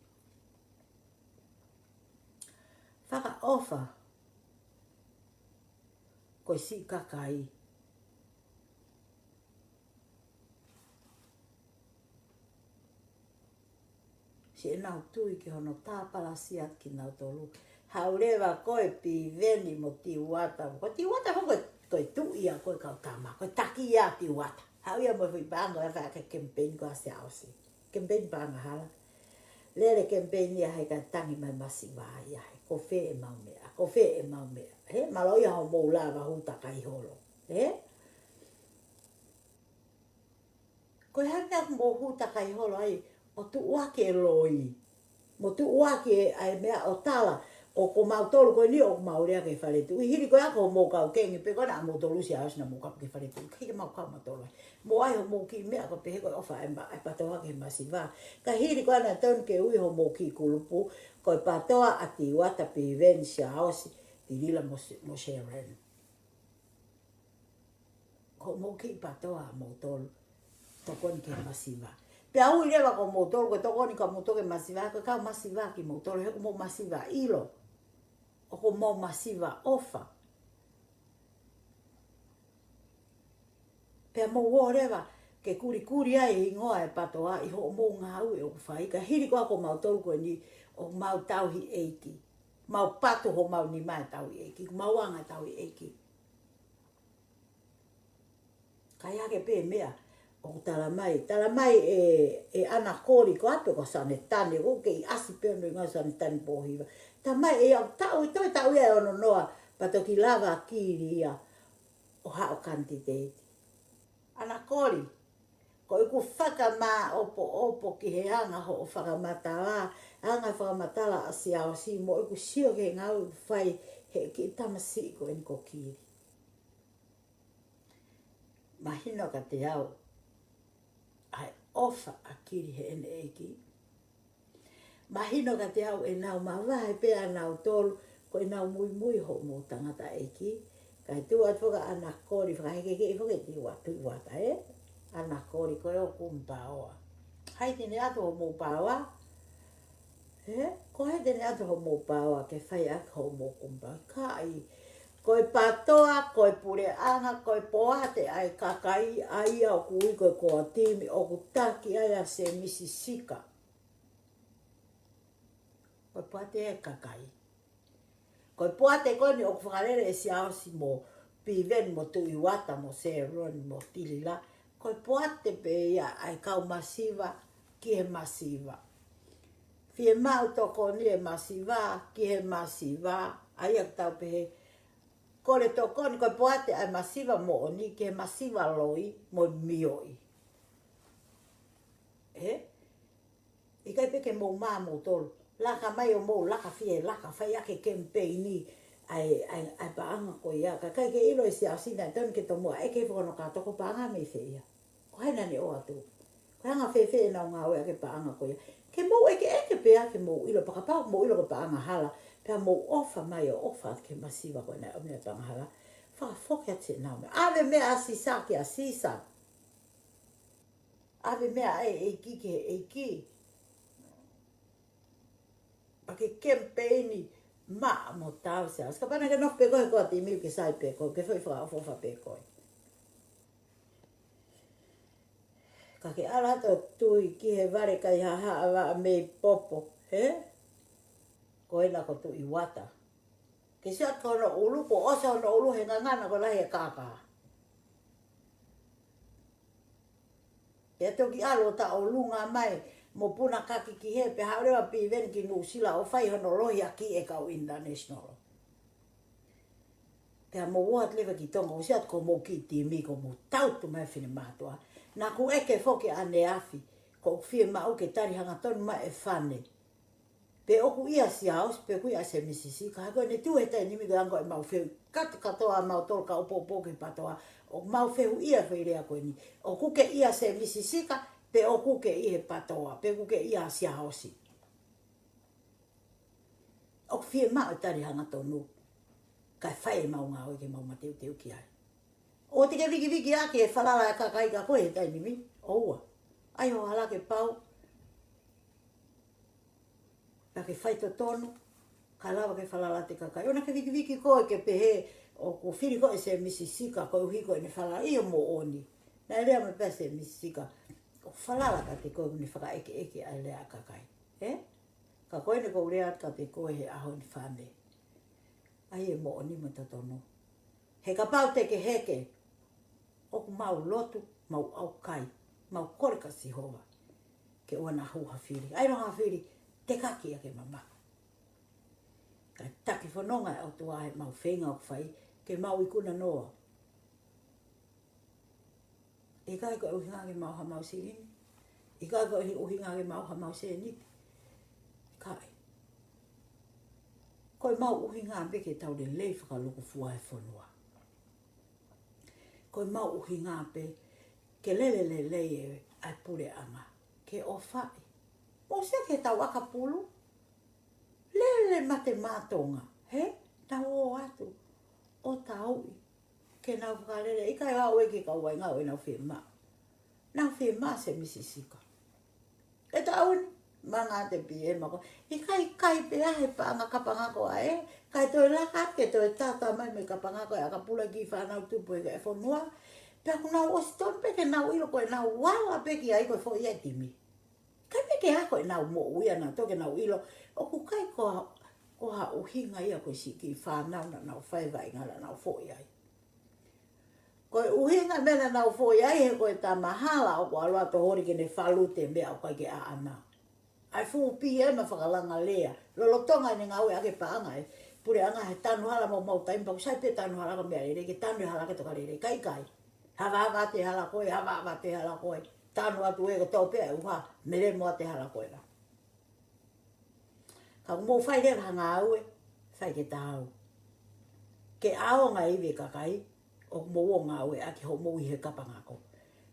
Fakaʻofa. Ko e siʻi kakai. Siʻenau tui ki hono tāpalasia kinautolu. Haʻu leva ko e Piveni mo Tiuata. Ko Tiuata ko e, ko e tuʻi ia ko e kau tama. Ko e taki ia Tiuata. Haʻu ia mo e foʻi paʻanga ʻe fai ake kemipeini ko ʻa Siaosi. Kemipeini paʻanga hala. Lele kemipeini ia he ka tangi mai masiva ia he. Ko fē ʻemau meʻa. Ko fē ʻemau meʻa. He, mālō ia hoʻomou lava hū takai holo. He? Ko e hā e meʻa ʻoku mou hū takai holo ai, ʻo tuʻuaki e loi. Mo tuʻuaki e, ʻa e meʻa ʻo tala, ʻoku mautolu ko eni ʻoku mau lea ki he fale tuʻi. Hili ko ia ko hoʻomou kau kengi, pe ko ena ʻa moutolu Siaosi naʻa mou kau ki he fale tuʻi. ʻIkai ke mau kau mautolu ai. Mou ʻai hoʻomou kiʻi meʻa ko e pehē ko e ʻofa e ma-, e PATOA ki he masiva. Ka hili ko ia naʻe tonu ke ui hoʻomou kiʻi kulupu, ko e PATOA ʻa Tiuata, Piveni, Siaosi, Tilila mo Se-, mo Sharon. Ko hoʻomou kiʻi PATOA ʻa moutolu. Tokoni ki he masiva. Pea ui leva ko moutolu, ko e tokoni kia moutolu ki he masiva, ko e kau masiva kimoutolu, he ʻoku mou masiva ʻilo. ʻOku mou masiva ʻofa. Pea mou ō leva ke kulikuli ai e hingoa e PATOA ʻi hoʻomou ngāue ʻoku fai, ka hili ko ia ko mautolu ko eni ʻoku mau tauhi ʻeiki. Mau patu homau nima e tauhi ʻeiki, mau anga e tauhi ʻeiki. Ka ʻi ai hake pē meʻa, ʻoku tala mai, tala mai ʻe, ʻe ʻAna Koli ko ʻape ko Sanetane, ʻoku kei ʻasi pē ʻo hingoa Sanetane Pōhiva. Tala mai ʻe au taʻu, ʻi toe taʻu ia ʻe ono noa, pea toki lava kili ia ʻo haʻu ʻo kanititeiti. ʻAna Koli, ko ʻeku fakamāʻopoʻopo ki he anga hoʻo fakamatala, anga fakamatala ʻa Siaosi mo ʻeku sio ki he ngāue ʻoku fai he kiʻi tamasiʻi ko eni ko Kili. Mahino kiate au, ʻa e ʻofa ʻa Kili heʻene ʻeiki. Mahino kiate au ʻenau mavahe pē ʻanautolu, ko ʻenau muimui hoʻomou tangataʻeiki. Kae tuʻu atu foki ʻAna Koli, fakaheke ke foki ʻe Tiuata, Tiuata, ē? ʻAna Koli, ko e ʻo Kumu Paoa. Hai te ne ʻatu hoʻomou paoa? Ē? Ko hai te ne ʻatu hoʻomou paoa ke fai ʻaki hoʻomou Kumu Paoa? Kaʻi, ko e PATOA, ko e puleʻanga, ko e poate ʻa e kakai, ʻa ia ʻoku ui ko e core team, ʻoku taki ai ʻa Semisi Sika. Ko e poate ʻa e kakai. Ko e poate ko eni ʻoku fakalele ʻe Siaosi mo Piveni mo Tuʻi Uata mo Sēloni mo Tilila. Ko e poate pē ia ʻa e kau masiva ki he masiva. Fiemaʻu tokoni e masiva ki he masiva. ʻA ia ʻoku tau pehē, kole tokoni ko e poate ʻa e masiva moʻoni ki he masiva loi mo mioʻi. Ē? ʻIkai pē ke mou mā moutolu. Laka mai ʻo mou laka fie laka fai ʻaki e kemipeini ʻa e, ʻa e, ʻa e paʻanga ko ia. Ka ʻikai ke ʻilo ʻe Siaosi naʻe tonu ke tomuʻa ʻeke foki hono kātoa ko e paʻanga mei fē ia. Ko hai naʻa ne ʻoatu? Ko e anga fēfē ʻenau ngāue ʻaki e paʻanga ko ia? Ke mou ʻekeʻeke pē ā ke mou ʻilo, pea kapau ʻoku mou ʻilo ko e paʻanga hala, pea mou ʻofa mai ʻo ʻofa atu ki he masiva ko ē naʻe ʻomi ʻe he paʻanga hala. Fakafoki atu siʻenau meʻa. ʻAve meʻa ʻa Sisa kia Sisa. ʻAve meʻa ʻa e ʻEiki ki he ʻEiki. Pea ke kemipeini maʻa mo taau Siaosi. Kapau naʻa ke nofo pē koe he ko e timi ke sai pē koe, ke foʻi fakaʻofoʻofa pē koe. Ka ke ʻalu atu ʻo tui ki he vale kai hahaʻa vaʻa mei popo, hē? Ko ena ko Tuʻi Uata. Ke sio atu ki hono ʻulu, kuo ʻosi hono ʻulu he ngangana ko e lahi e kākā. Pea toki ʻalu ʻo taʻolunga mai mo puna kaki ki hē, pea haʻu leva Piveni ki Nuʻusila ʻo fai hono lohiakiʻi e kau international. Pea mou ō atu leva ki Tonga, ʻosi atu ko homou kiʻi timi, ko homou tautu mai finemātuʻa. Naʻa ku ʻeke foki ʻaneafi, ko ʻeku fiemaʻu ke tali hangatonu mai e fane. Pe ʻoku ʻia Siaosi, pe ʻoku ʻia Semisi Sika, he ko ʻene tuʻu he taimi ni ko e anga ko ʻemau fehuʻi kātoa ʻa mautolu kau poupou ki he PTOA, ʻoku mau fehuʻia e foʻi lea ko eni. ʻOku ke ʻia Semisi Sika, pe ʻoku ke ʻi he PTOA, pe ʻoku ke ʻia Siaosi. ʻOku fiemaʻu e tali hangatonu, kae fai ʻemau ngāue ke mau mateuteu ki ai. ʻOua te ke vikiviki ʻaki e falala ʻa e kakai kia koe he taimi ni, ʻoua. ʻAi hoʻo hala ke pau, pea ke fai totonu, kae lava ke falala atu e kakai. ʻOua naʻa ke vikiviki koe ke pehē ʻoku fili koe ʻe Semisi Sika koeʻuhi ko ʻene falala, ʻio moʻoni. Naʻe lea mai pē ʻa Semisi Sika, ʻoku falala kiate koe ʻoku ne fakaʻekeʻeke ʻa e lea ʻa e kakai. Ē? Ka ko eni ʻoku ou lea atu kiate koe he ʻaho ni, fānau. ʻAi e moʻoni mo e totonu. He kapau te ke heke, ʻoku mau lotu, mau ʻaukai, mau kole kia Sihova ke ʻoua naʻa hū ha fili. ʻAi ʻe hū ha fili, tekaki ʻaki e mamaʻo. Kae taki fononga e ʻOtua heʻemau feinga ʻoku fai, ke mau ikuna noa. ʻIkai ko e ʻuhinga ke maʻu haʻamau silini. ʻIkai ko e ʻuhinga ke maʻu haʻamau sēniti. ʻIkai. Ko ʻemau ʻuhinga pē ke tau lelei fakalūkufua he fonua. Ko ʻemau ʻuhinga pē ke lele lelei e, ʻa e puleʻanga. Ke ʻofaʻi. Mou sio ki heʻetau ʻakapulu. Lele mate mā Tonga. Hē? Tau ō atu ʻo tauʻi ke nau fakalele, ʻikai ʻaʻu ia ki he kau vaʻinga ʻo ʻenau fiemaʻu. Nau fiemaʻu Semisi Sika. ʻE taʻu ni, manga ʻa e PM ko ē. ʻIkai, ʻikai pē ʻa e paʻanga kapangako ē. Kae toe laka ke toe tata mai mei he kapangako e ʻakapulu ki he fānau tupu e fonua. Pea kuo nau ʻosi tonu pē ke nau ʻilo ko ʻenau ala pē ki ai ko e foʻi ʻa e timi. ʻIkai pē ke ako ʻenau moʻui ʻanautolu ke nau ʻilo, ʻoku ʻikai ko ha, ko ha ʻuhinga ia ko e siʻi kiʻi fānau naʻa nau fai vaʻinga naʻa nau foʻi ai. Ko e ʻuhinga e meʻa naʻa nau foʻi ai he ko e tama hala ʻoku ʻalu atu ʻo holi ke ne falute meʻa ʻoku ʻikai ke ʻaʻana. ʻAi fuʻu PM fakalanga lea. Lolotonga ʻene ngāue ʻaki e paʻanga e puleʻanga he tanu hala maumau taimi pau sai pē tanu hala ko e meʻa lelei ke tanu e hala ke toka lelei. ʻIkai, ʻikai. Hava, hava atu e hala ko ē, hava, hava atu e hala ko ē. Tanu atu ē ko e tau pē ʻa e ʻuha, melemo atu e hala ko ē la. Ka ʻoku mou fai leva ha ngāue, fai ke taau. Ke ʻaonga e ivi e kakai ʻoku mou ō ngāueʻaki hoʻomou ʻi he kapangako.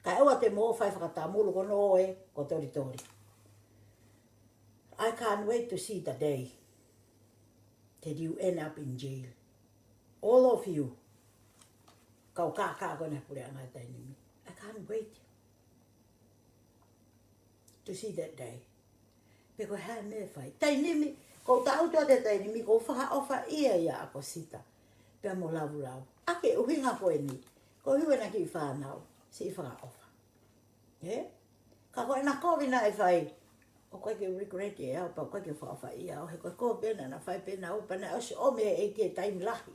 Kae ʻoua te mou fai fakatamulu ko hono ō ē ko tolitoli. I can't wait to see the day that you end up in jail. All of you. Kau kākā ko ena he puleʻanga he taimi ni. I can't wait to see that day. Pe ko e hā e meʻa ʻe fai. Taimi ni, ʻoku ou taʻutu atu he taimi ni, ʻoku ou fakaʻofaʻia ʻia ʻAkosita. Pea mo Lavulau. ʻA e ʻuhinga ko eni. Ko e ʻuhinga ki he fānau. Siʻi fakaʻofa. Ē? Ka ko ena kovi naʻe fai. ʻOku ʻikai ke regret ʻe au, pea ʻoku ʻikai ke fakaʻofaʻia au. He ko e kovi pē naʻa na fai pē naʻa na ō pē naʻe ʻosi ʻomi ʻe he ʻEiki e taimi lahi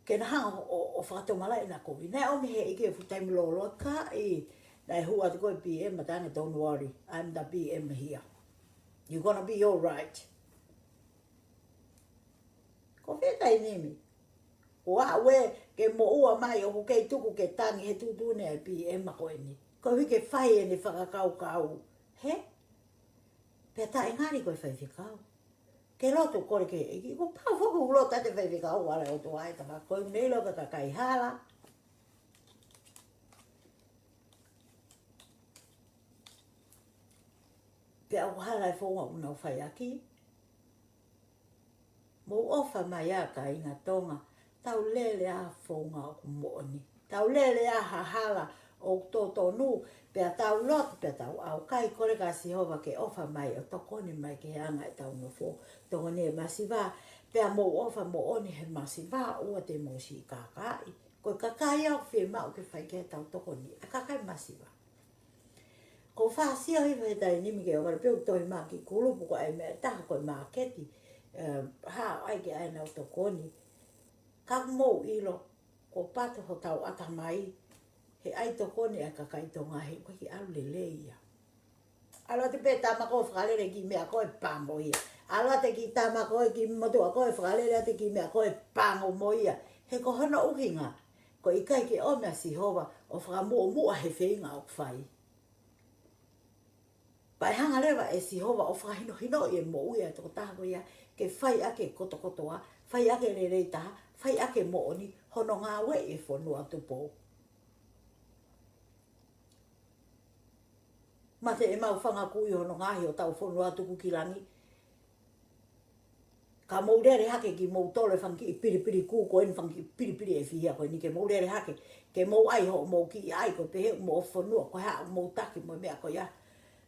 ke na hanga ʻo, ʻo, ʻo fakatomala ʻena kovi. Naʻe ʻomi ʻe he ʻEiki e fuʻu taimi lōloa ka ʻi, naʻe hū atu ko e PM ʻo talaange, "Don't worry, I'm the PM here. You're gonna be all right." Ko e fē taimi ni. ʻOua ʻe ke moʻua mai ʻoku kei tuku ke tangi he tuʻutuʻuni e PM ko eni. Koeʻuhi ke fai ʻene fakakaukau. Hē? Pea taʻengali ko e faifekau. Ke lotu kole ki he ʻEiki, kuo pau foki ʻoku lotu ʻa e faifekau ʻa e ʻOtua ʻe tama ko e nei lo ka kakai hala. Pea ʻoku hala e founga ʻoku nau fai ʻaki. Mou ʻofa mai ā kāinga Tonga, tau lele ā founga ʻoku moʻoni. Tau lele ā ha hala ʻoku totonu, pea tau lotu, pea tau ʻaukai, kole kia Sihova ke ʻofa mai ʻo tokoni mai ki he anga ʻetau nofo, tokoni e masiva, pea mou ʻofa moʻoni he masiva ʻoua te mou siʻi kākaaʻi. Ko e kakai ʻoku fiemaʻu ke fai ki ai ʻetau tokoni, ʻa e kakai masiva. Ko e fāsio hifo he taimi ni ke ʻoua pē ʻoku toe maʻu ki he kulupu ko e meʻa ʻe taha ko e māketi, ē, hā ai ke ʻai ʻenau tokoni. Ka mou ʻilo, kuo pato hotau ʻatamai, he ʻai tokoni ʻa e kakai Tonga he ʻoku ʻikai ke ʻalu lelei ia. ʻAlu atu pē tama ko ē fakalele ki he meʻa ko ē pango ia. ʻAlu atu ki he tama ko ē ki he motuʻa ko ē fakalele atu ki he meʻa ko ē pango mo ia. He ko hono ʻuhinga, ko e ʻikai ke ʻomi ʻa Sihova ʻo fakamuʻomuʻa he feinga ʻoku fai. Pea ʻe hanga leva ʻe Sihova ʻo fakahinohinoʻi e moʻui ʻa e tokotaha ko ia, ke fai ʻaki e kotokotoa, fai ʻaki e lelei taha, fai ʻaki e moʻoni, hono ngāueʻi e fonua Tupou. Mate ʻemau fanga kui hono ngaahi hotau fonua tuku ki langi. Ka mou lele hake kimoutolu e fanga kiʻi pilipili kū ko eni, fanga kiʻi pilipili ʻe fiha ko eni, ke mou lele hake, ke mou ʻai hoʻomou kiʻi ʻai ko e pehē ʻoku mou ʻofa fonua, ko e hā ʻoku mou taki mo e meʻa ko ia.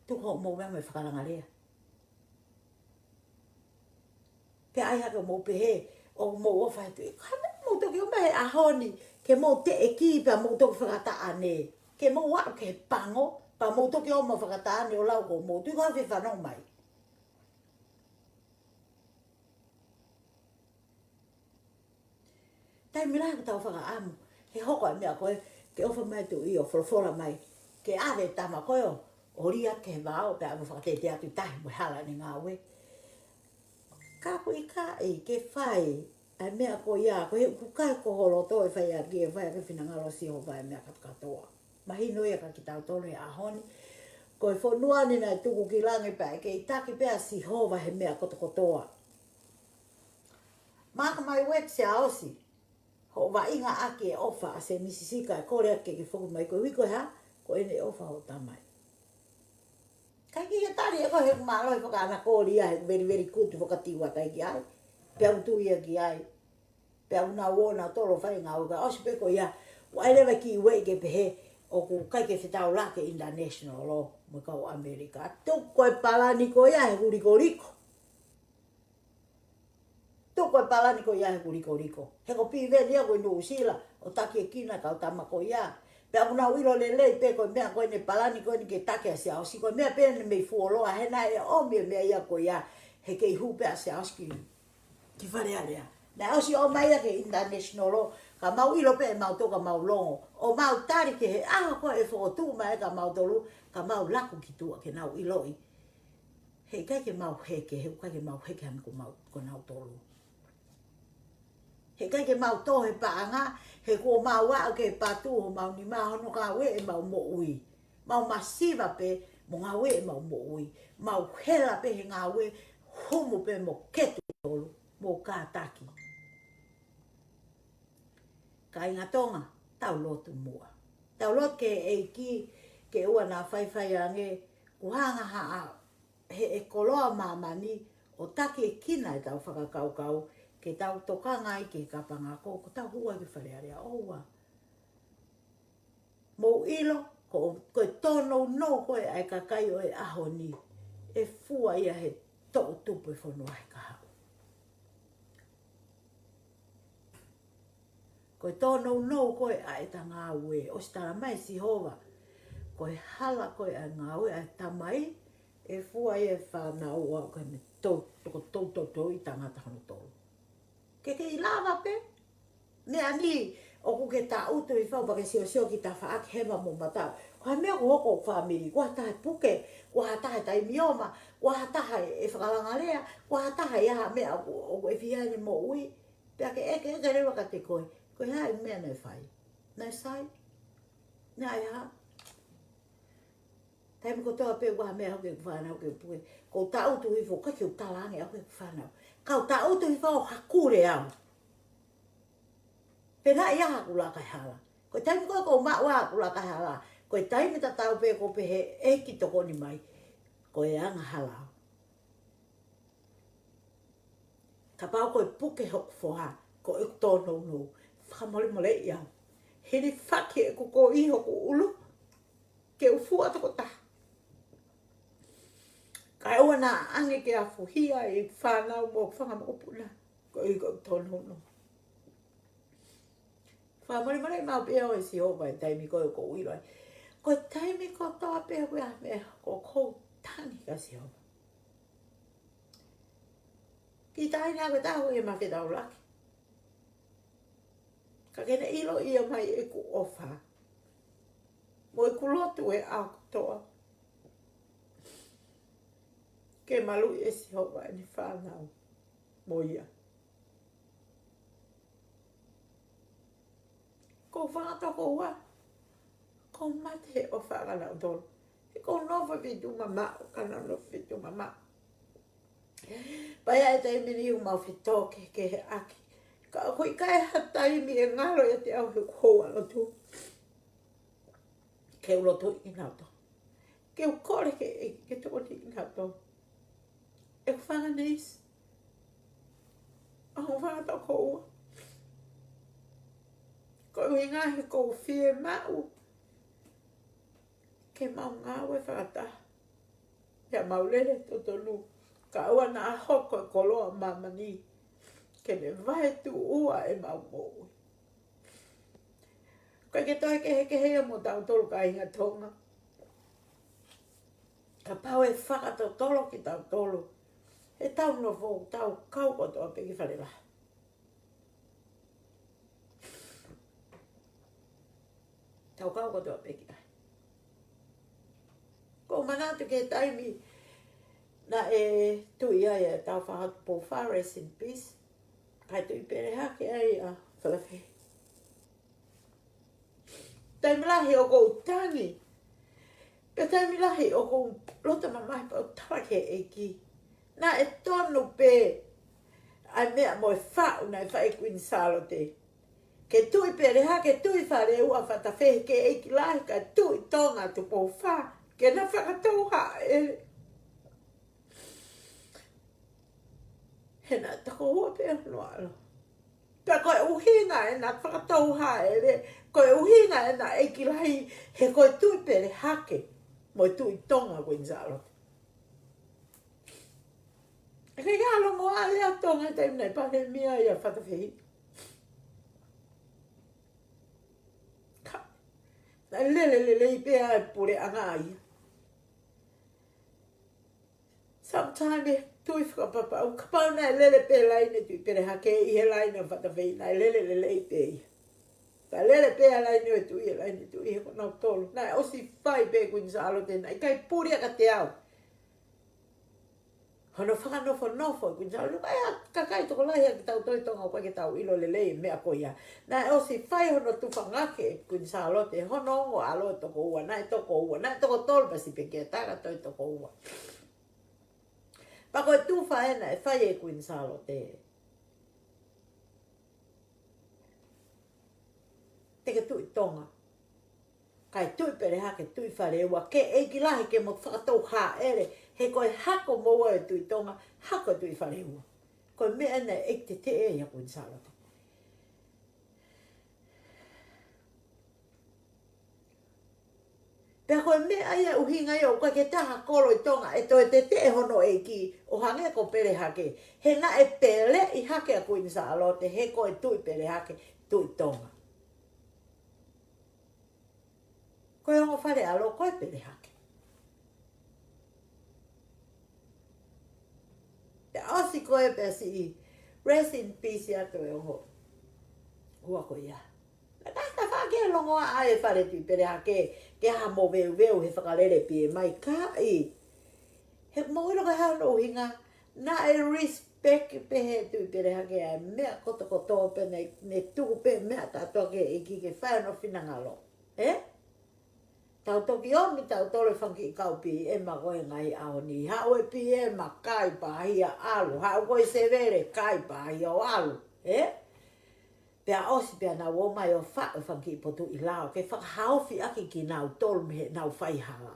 Tuku hoʻomou meʻa mo e fakalangalea. Pea ʻai hake ʻo mou pehē, ʻoku mou ʻofa he tuʻi. Ka mou toki ʻomai he ʻaho ni, ke mou teʻeki, pea mou toki fakataʻane. Ke mou aʻu ki he pango, pea mou toki ō mo fakataʻane ʻo lau ko mou tuʻi ko e fefanongo mai. Taimi lahi ʻoku tau fakaʻamu, he hoko e meʻa ko ē, ke ʻofa mai tuʻi ʻo folofola mai, ke ʻave tama ko ē ʻo, ʻo lia ki he vao, pea ʻave fakatete atu tahi mo e hala ʻene ngāue. Ka ʻoku ʻikai ke fai, ʻa e meʻa ko ia, ko e ʻikai ko ho loto ʻe fai ʻaki, ʻe fai ʻaki e finangalo ʻo Sihova e meʻa kātoa. Mahino ia kia kitautolu he ʻaho ni. Ko e fonua ni naʻe tuku ki langi pea ʻe kei taki pē ʻa Sihova he meʻa kotokotoa. Maka mai wet se aosi. Hoʻo vaʻinga ʻaki e ʻofa ʻa Semisi Sika ʻe kole ake ke foki mai ko e uike ko e hā, ko ʻene ʻofa hoʻo tamai. ʻIkai ke tali ʻe koe he mālohi fakaʻanakolia, he very, very good fakatiwa kai ki ai. Pea utu ia ki ai. Pea ʻoku nau ō nautolu ʻo fai e ngāue ka ʻosi pē ko ia, ʻoku ʻai leva e kiʻi ueʻi ke pehē, ʻoku ʻikai ke fetaulaki e international law mo e kau ʻAmelika. Tuku e palani ko ia he kulikoliko. Tuku e palani ko ia he kulikoliko. He ko Piveni ia ko e Nuʻusila, ʻo taki e kina kau tama ko ia. Pea ʻoku nau ʻilo lelei pē ko e meʻa ko eni palani ko eni ke taki ʻa Siaosi ko e meʻa pē eni mei fuoloa he naʻe ʻomi e meʻa ia ko ia he kei hū pē ʻa Siaosi ki ki Fale Alea. Naʻe ʻosi ō mai ia ki he international law, ka mau ʻilo pē ʻe mautolu ka mau longo. ʻO mau tali ki he ʻaho ko ē ʻe fokotuʻu mai ai kia mautolu, ka mau laku ki tuʻa ke nau ʻiloʻi. He ʻikai ke mau heke, he ʻikai ke mau heke hangē ko mau, ko nautolu. He ʻikai ke mau tō he paʻanga, he kuo mau aʻu ki he patu homau nima hono ngāue ʻemau moʻui. Mau masiva pē mo ngāue ʻemau moʻui. Mau hela pē he ngāue, humu pē mo ketu tolu, mo kātaki. Kāinga Tonga, tau lotu muʻa. Tau lotu ki he ʻEiki, ke ʻoua naʻa faifai ange, kuo hanga ha ʻe he koloa ʻo māmani ʻo taki e kina ʻetau fakakaukau, ke tau tokanga ai ki he kapanga ko, ko tau hū ai ki Fale Alea ʻoua. Mou ʻilo, ko, ko e tōnounou ko ē ʻa e kakai ʻo e ʻaho ni, ʻe fua ia he toʻutupu e fonua he kahaʻu. Ko e tōnounou ko ē ʻa ʻeta ngāue, ʻosi tala mai ʻe Sihova, ko e hala ko ē ʻa e ngāue ʻa e tamai, ʻe fua ia ʻe fānau ʻo aʻu ki he tou, toko tou, tou, tou ʻi tangata hono tolu. Ke kei lava pē, meʻa ni, ʻoku ke taʻutu ʻi fau pea ke siosio ki tafaʻaki hema mo mataʻu. Ko e hā e meʻa ʻoku hoko ʻi ho fāmili, ko e hā ha taha ʻe puke, ko e hā ha taha ʻe taimioma, ko e hā ha taha ʻe, ʻe fakalangalea, ko e hā ha taha ʻe ʻi ai ha meʻa ʻoku, ʻoku ʻe fiha ai ʻene moʻui, pea ke ʻeke, ʻeke leva kiate koe, ko e hā e meʻa naʻe fai. Naʻe sai? Naʻe hā? Taimi kotoa pē ʻoku ʻi ai ha meʻa ʻoku ʻikai ke u fānau ke u puke. Ko u taʻutu hifo, ʻikai ke u talaange ʻoku ʻikai ke u fānau. Ka u taʻutu hifo ʻo haku lea au. Pe naʻe ʻi ai haku laka hala. Ko e taimi ko ē ʻoku ou maʻu ai haku laka hala, ko e taimi tatau pē ʻoku pehē ʻEiki tokoni mai. Ko e angahala. Kapau ko e puke hoku foha, ko ʻeku tōnounou. Fakamolemoleʻi au. Hilifaki ʻeku koʻi hoku ʻulu, ke u fua tokotaha. Kae ʻoua naʻa ʻange ke afuhia ʻeku fānau mo e fanga mokopuna. Ko e, ko ʻeku tōnounou. Fakamolemoleʻi maʻu pē au ʻe Sihova ʻi he taimi ko ē ʻoku ou ʻilo ai. Ko e taimi kotoa pē ʻoku ʻi ai ha meʻa ʻoku ou tangi kia Sihova. Kiʻi taʻahine ʻoku taʻu ʻe ma ke taulaki. Ka ke ne ʻilo ia mai ʻeku ʻofa. Mo ʻeku lotu he ʻaho kotoa. Ke maluʻi ʻe Sihova ʻene fānau mo ia. Ko e fanga tokoua, ʻoku mate he ʻofa ʻa kinautolu. He ʻoku nofo ʻi he feituʻu mamaʻo, ka nau nofo ʻi he feituʻu mamaʻo. Pea ʻi ai e taimi ʻoku mau fetōkehekeheʻaki. Ka ʻoku ʻikai ha taimi ʻe ngalo ʻiate au he ʻoku ou lotu. Ke u lotu ʻi kinautolu. Ke u kole ke, ke tokoni ʻi kinautolu. ʻEku fanga niece. ʻA hoku fanga tokoua. Ko e ʻuhinga he ʻoku ou fiemaʻu ke mau ngāue fakataha. Pea mau lele totonu. Kae ʻoua naʻa hoko e koloa ʻo māmani ke ne vaetuʻua ʻemau moʻui. ʻOku ʻikai ke toe kehekehe ia mo tautolu kāinga Tonga. Kapau ʻe fakatotolo kitautolu, he tau nofo, tau kau kotoa pē ki fale lahi. Tau kau kotoa pē ki ai. ʻOku ou manatu ki he taimi naʻe tuʻi ai ʻetau fanga Tupou Fā, rest in peace. Kae tuʻi pele hake ai ʻa Falafē. Taimi lahi ʻoku ou tangi. Pea taimi lahi ʻoku ou loto mamahi pea u tala ki he ʻEiki. Naʻe tonu pē ʻa e meʻa mo e faʻu naʻe fai ʻe Kuini Sālote. Ke tuʻi pele hake, tuʻi Faleua, Fatafehi ki he ʻEiki Lahi, kae tuʻi Tonga Tupou Fā. Ke na fakatou haʻele. He naʻe tokoua pē hono ʻAlo. Pea ko e ʻuhinga ʻena fakatou haʻele, ko e ʻuhinga ʻena ʻEiki Lahi, he ko e tuʻi pele hake mo e Tuʻi Tonga Kuini Sālote. ʻIkai ke ʻi ai ha longoaʻa ia ʻa Tonga he taimi naʻe palēmia ai ʻa Fatafehi. Ka, naʻe lele lelei pē ʻa e puleʻanga ia. Sometimes e tuʻi fakapapau, kapau naʻe lele pē laine tuʻi pele hake ʻi he laine ʻo Fatafehi, naʻe lele lelei pē ia. Ka lele pē ʻa e laine ʻo e tuʻi, ʻa e laine tuʻi he ko nautolu. Naʻe ʻosi fai pē Kuini Sālote, naʻe ʻikai puli ia kiate au. Hono fakanofonofo ʻe Kuini Sālote, ʻa e kakai tokolahi ʻa kitautolu ʻi Tonga ʻoku ʻikai ke tau ʻilo lelei e meʻa ko ia. Naʻe ʻosi fai hono tufangaki ʻe Kuini Sālote, hono ongo ʻalo ʻe toko ua, naʻe toko ua, naʻe toko tolu pasi pē ke taka toe toko ua. Pea ko e tufa ʻena naʻe fai ʻe Kuini Sālote. Te ke tuʻi Tonga. Kae tuʻi pele hake, tuʻi Faleua, ki he ʻEiki Lahi ke mo fakatou haʻele, he ko e hako moua ʻo e Tuʻi Tonga, hako ʻo e Tuʻi Faleua. Ko e meʻa ʻena ʻe teteʻe ia ʻa Kuini Sālote. Pea ko e meʻa ia ʻuhinga ia ʻoku ʻikai ke taha kolo ʻi Tonga ʻe toe teteʻe hono ʻeiki ʻo hangē ko Pele Hake. He naʻe peleʻi hake ʻa Kuini Sālote, he ko e Tuʻi Pele Hake, Tuʻi Tonga. Ko e ongo fale ʻalo ko e Pele Hake. Pea ʻosi ko ē pea siʻi rest in peace atu e ongo ua ko ia. Naʻe taha taha ke longoaʻa e fale Tuʻi Pele Hake, ke ha moveuveu he fakalele pē mai ka ʻi. He mou ʻilo ko e hā hono ʻuhinga, naʻe respect pē he Tuʻi Pele Hake ʻa e meʻa kotokotoa pē ne, ne tuku pē meʻa kātoa ki he ʻEiki ke fai hono finangalo. Ē? Tau toki ō mai tautolu e fanga kiʻi kau P M ko ē he ngaahi ʻaho ni. Haʻu e P M kai pāhia ʻalu. Haʻu ko ē Sevele kai pāhia ʻo ʻalu. Ē? Pea ʻosi pea nau ō mai ʻo faʻu e fanga kiʻi potuʻi lao ke fakahaofi ʻaki kinautolu mei heʻenau faihala.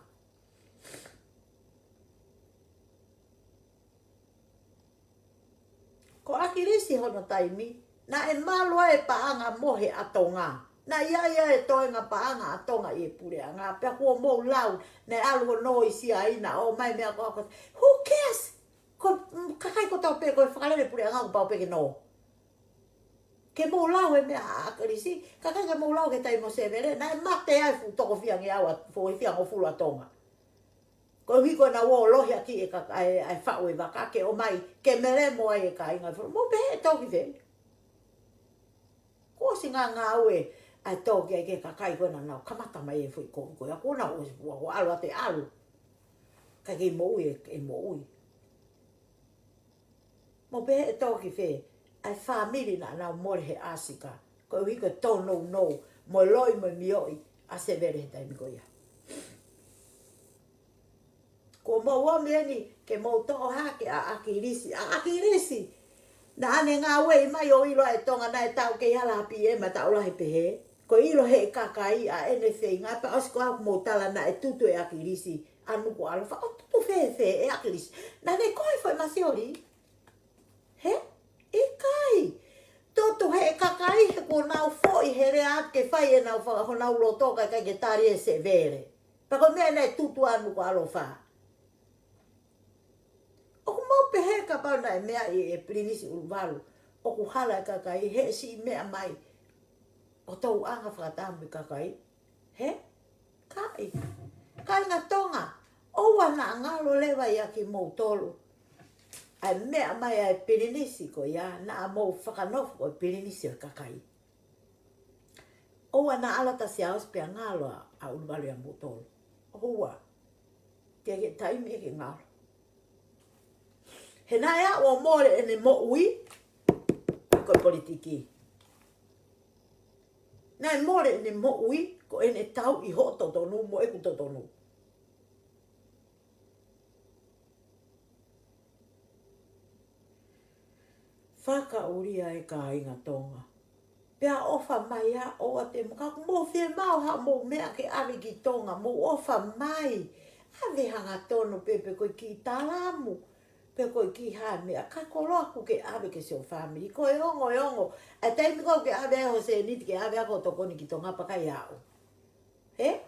Ko ʻAkilisi hono taimi, naʻe malu ai e paʻanga mohe ʻa Tonga. Naʻe ʻi ai e toenga paʻanga ʻa Tonga ʻi he puleʻanga, pea kuo mou lau, naʻe ʻalu ʻo nō ʻi Siaina, ʻomai meʻa ko ē ko ē. Who cares? Ko, mm, kakai kotoa pē, ko e fakalele puleʻanga kuo pau pē ke nō. Ke mou lau e meʻa ʻa ʻAkilisi, kae ʻikai ke mou lau ki he taimi ʻo Sevele, naʻe mate ai e fuʻu toko fiha ngeau ʻa, foʻi fiha ngofulu ʻa Tonga. Koeʻuhi ko ʻenau ō ʻo lohiakiʻi e kaka-, e, e faʻu e vaka ke ʻomai, ke melemo ai e kāinga. Mou pehē ʻe tō ki fē? Kuo ʻosi ngāngāue ʻa e tō ki ai ki he kakai ko ē naʻa nau kamata mai e foʻi kovi ko ia, kuo nau ʻosi, kuo, kuo ʻalu atu e ʻalu. Kae kei moʻui e, e moʻui. Mou pehē ʻe tō ki fē ʻa e fāmili naʻa nau mole he ʻāsika, koeʻuhi ko e tōnounou mo e loi mo e mioʻi ʻa Sevele he taimi ko ia. Kuo mou ō mai eni ke mou toʻo hake ʻa ʻAkilisi, ʻa ʻAkilisi. Naʻa ne ngāueʻi mai ʻo ʻilo ʻe Tonga naʻe taʻu kei hala ha P M ʻa e taʻu lahi pehē. Ko e ʻilo ʻe he kakai ʻa ʻene feinga, pea ʻosi ko ē ʻoku mou tala naʻe tutu ʻe ʻAkilisi ʻa Nukuʻalofa, ʻo tutu fēfē ʻe ʻAkilisi? Naʻa ne koe foʻi masioli? Hē? ʻIkai. Tutu ʻe he kakai he kuo nau foʻi he lea atu ke fai ʻenau faka-, honau loto kae ʻikai ke tali ʻe Sevele. Pea ko e meʻa naʻe tutu ʻa Nukuʻalofa. ʻOku mou pehē kapau naʻe meaʻi ʻe Pilinisi ʻUluvalu ʻoku hala e kakai he siʻi meʻa mai ʻo touʻanga fakataha mo e kakai? Hē? Kaʻi. Kāinga Tonga, ʻoua naʻa ngalo leva ia kimoutolu ʻa e meʻa mai ʻa e Pilinisi ko ia, naʻa mou fakanofo ko e Pilinisi ʻo e kakai. ʻOua naʻa ala Siaosi pea ngalo ʻa, ʻa ʻUluvalu ia moutolu. ʻOua. Ke ke taimi ke ngalo. He naʻe aʻu ʻo mole ʻene moʻui ko e politiki. Naʻe mole ʻene moʻui ko ʻene tauʻi hoʻo totonu mo ʻeku totonu. Fakaʻulia e kāinga Tonga. Pea ʻofa mai ā ʻoua te mou, ka ʻoku mou fiemaʻu haʻamou meʻa ke ʻave ki Tonga, mou ʻofa mai. ʻAve hangatonu pē, pe ko e kiʻi talamu, pe ko e kiʻi hā e meʻa, ka koloa ʻoku ke ʻave ki siʻo fāmili. Ko e ongo, e ongo. ʻA e taimi ko ē ʻoku ke ʻave ai ho sēniti, ke ʻave ai ho tokoni ki Tonga pea ʻikai aʻu. Hē?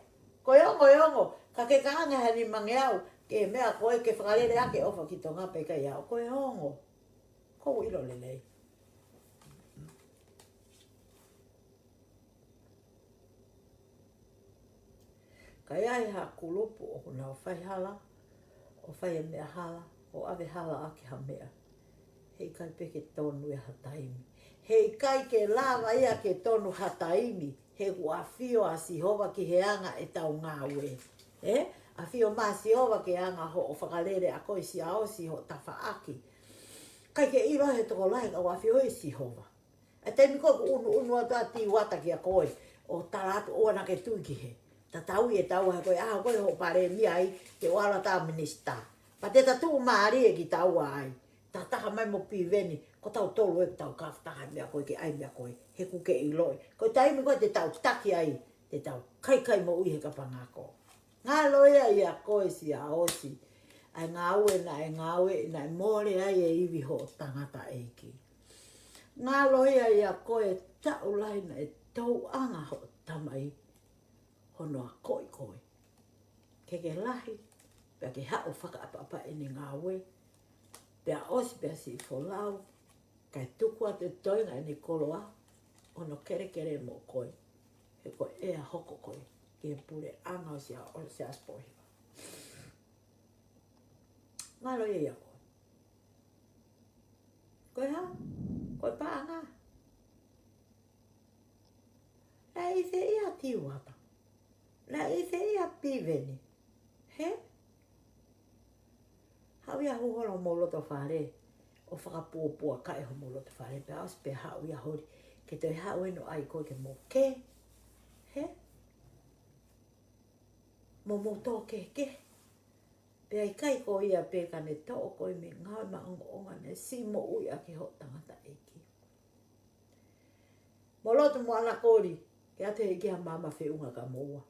Ko e ongo, e ongo. Ka ke kaʻanga ha nimangeau, ke meʻa ko ē ke fakalele ʻaki e ʻofa ki Tonga pea ʻikai aʻu. Ko e ongo. Ko u ʻilo lelei. Ka ʻi ai ha kulupu ʻoku nau fai hala, ʻo fai e meʻa hala, ʻo ʻave hala ʻaki ha meʻa, heʻikai pē ke tonu ia ha taimi. Heʻikai ke lava ia ke tonu ha taimi, he ʻoku ʻafio ʻa Sihova ki he anga ʻetau ngāue. Ē? ʻAfio mai ʻa Sihova ki he anga hoʻo fakalele ʻa koe Siaosi, hoʻo tafaʻaki. ʻIkai ke ʻilo he tokolahi ka ʻoku ʻafio ʻa Sihova. ʻA e taimi ko ē ʻoku unuunu atu ʻa Tiuata kia koe, ʻo tala atu ʻoua naʻa ke tui ki hē. Tatau ʻi he taua he ko e ʻaho ko ē hoʻo palēmia ai, ke ʻoua ʻe ʻalu atu ʻa minisitā. Pea te ta tuʻumālie kitaua ai. Tataha mai mo Piveni, ko tautolu ē ʻoku tau kafataha he meʻa ko ē ke ʻai meʻa ko ē, he ʻoku ke ʻiloʻi. Ko e taimi ko ē te tau taki ai, te tau kaikai moʻui he kapanga ako. Ngalo ia ʻia koe Siaosi, ʻa e ngāue naʻe ngāue, naʻe mole ai e ivi hoʻo tangataʻeiki. Ngalo ia ʻia koe taʻu lahi naʻe touʻanga hoʻo tamai hono akoʻi koe ke ke lahi, pea ke haʻu ʻo fakaʻapaʻapa ʻene ngāue, pea ʻosi pea siʻi folau, kae tuku atu e toenga ʻene koloa, hono kelekele mo koe, he ko e ʻea hoko koe ki he puleʻanga ʻo Sia-, ʻo Siaosi Pōhiva. Ngalo ia ʻia koe. Ko e hā? Ko e paʻanga. Naʻe ʻi fē ia Tiuata? Naʻe ʻi fē ia Piveni? Hē? Haʻu ia ʻo hū holo homou loto fale, ʻo fakapuapuakaʻi homou loto fale, pea ʻosi pea haʻu ia holi, ke toe haʻu eni ʻo ʻai koe ke mou kē. Hē? mo mou tō kehekehe. Pea ʻikai ko ia pē ka ne toʻo koe mei he ngāue maʻongoʻonga naʻe siʻi moʻui ʻaki hoʻo tangataʻeiki. Mou lotu mo ʻanakoli, ke ʻatu ʻe he ʻEiki ha maama feʻunga kia moua.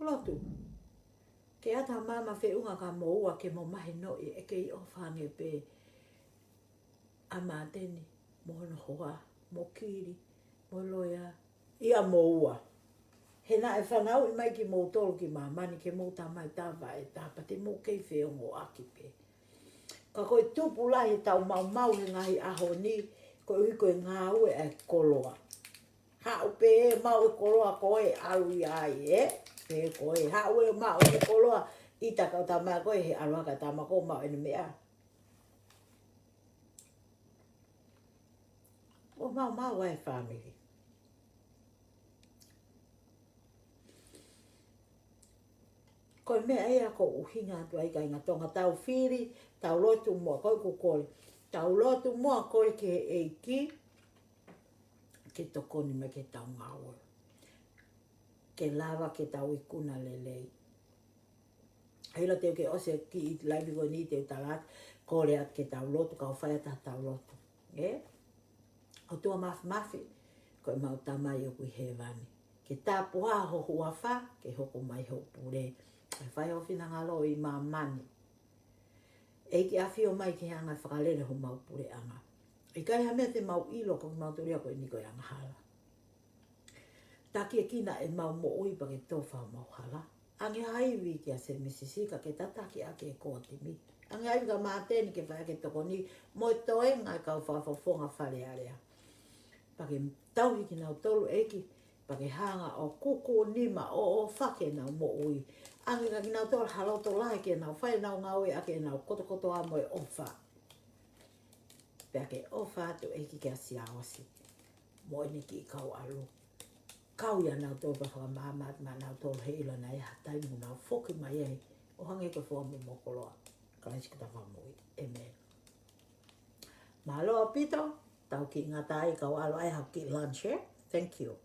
Lotu. Ke ʻatu ha maama feʻunga kia moua ke mo mahinoʻi ʻe kei ʻofa ange pē ʻa Māteni, mo hono hoa, mo Kili, mo Loea, ʻia moua. He naʻe fanauʻi mai kimoutolu ki māmani ke mou tā mai tā vaʻe tā pea te mou kei feongoʻaki pē. Ka ko e tupu lahi ʻetau maumau he ngaahi ʻaho ni, koeʻuhi ko e ngāue ʻa e koloa. Haʻu pē ʻo maʻu e koloa ko ē ʻalu ia ai, ē? Pē ko ē, haʻu ē ʻo maʻu e koloa, ʻita kau tama ko ē he ʻalu hake tama ko ē ʻo maʻu ʻene meʻa. ʻO maumau ai e fāmili. Ko e meʻa ia ʻoku ou ʻuhinga atu ai kāinga Tonga, tau fili, tau lotu muʻa, ko ʻeku kole. Tau lotu muʻa, kole ki he ʻEiki ke tokoni mai ke tau ngāue. Ke lava ke tau ikuna lelei. ʻA ia te u ke ʻosi e kiʻi laivi ko eni te u tala atu, kole atu ke tau lotu, kau fai atu ʻetau lotu. Ē? ʻOtua Māfimafi, ko ʻemau Tamai ʻoku ʻi hēvani. Ke tāpuhā ho huafa, ke hoko mai hoʻo pule. ʻE fai ho finangalo ʻi māmani. ʻEiki ʻafio mai ke hanga ʻo fakalele homau puleʻanga. ʻIkai ha meʻa te mau ʻilo ko kimautolu ia ko eni ko e angahala. Takiekina ʻemau moʻui pea ke tofa homau hala. Ange ha ivi kia Semisi Sika ke tataki ʻaki e kōtimi. Ange ha ivi kia Māteni ke fai ʻaki e tokoni mo e toenga e kau fakafofonga Fale Alea. Pea ke tauhi kinautolu ʻEiki, pea ke hanga ʻo kuku nima ʻo ʻofa ki heʻenau moʻui. Ange kia kinautolu ha loto lahi ke nau fai ʻenau ngāue ʻaki ʻenau kotokotoa mo e ʻofa. Pea ke ʻofa atu ʻEiki kia Siaosi mo ʻene kiʻi kau ʻalu. Kau ia nautolu pea fakamaama atu maʻanautolu he ʻilo naʻe ʻi ai ha taimi ʻoku nau foki mai ai ʻo hangē ko e foha mo e mokoloa. Kalaisi ko hotau Fakamoʻui. ʻĒmeni. Mālō ʻaupito, tau kiʻi ngata ai kau ʻalu ai haʻaku kiʻi lunch, ē? Thank you.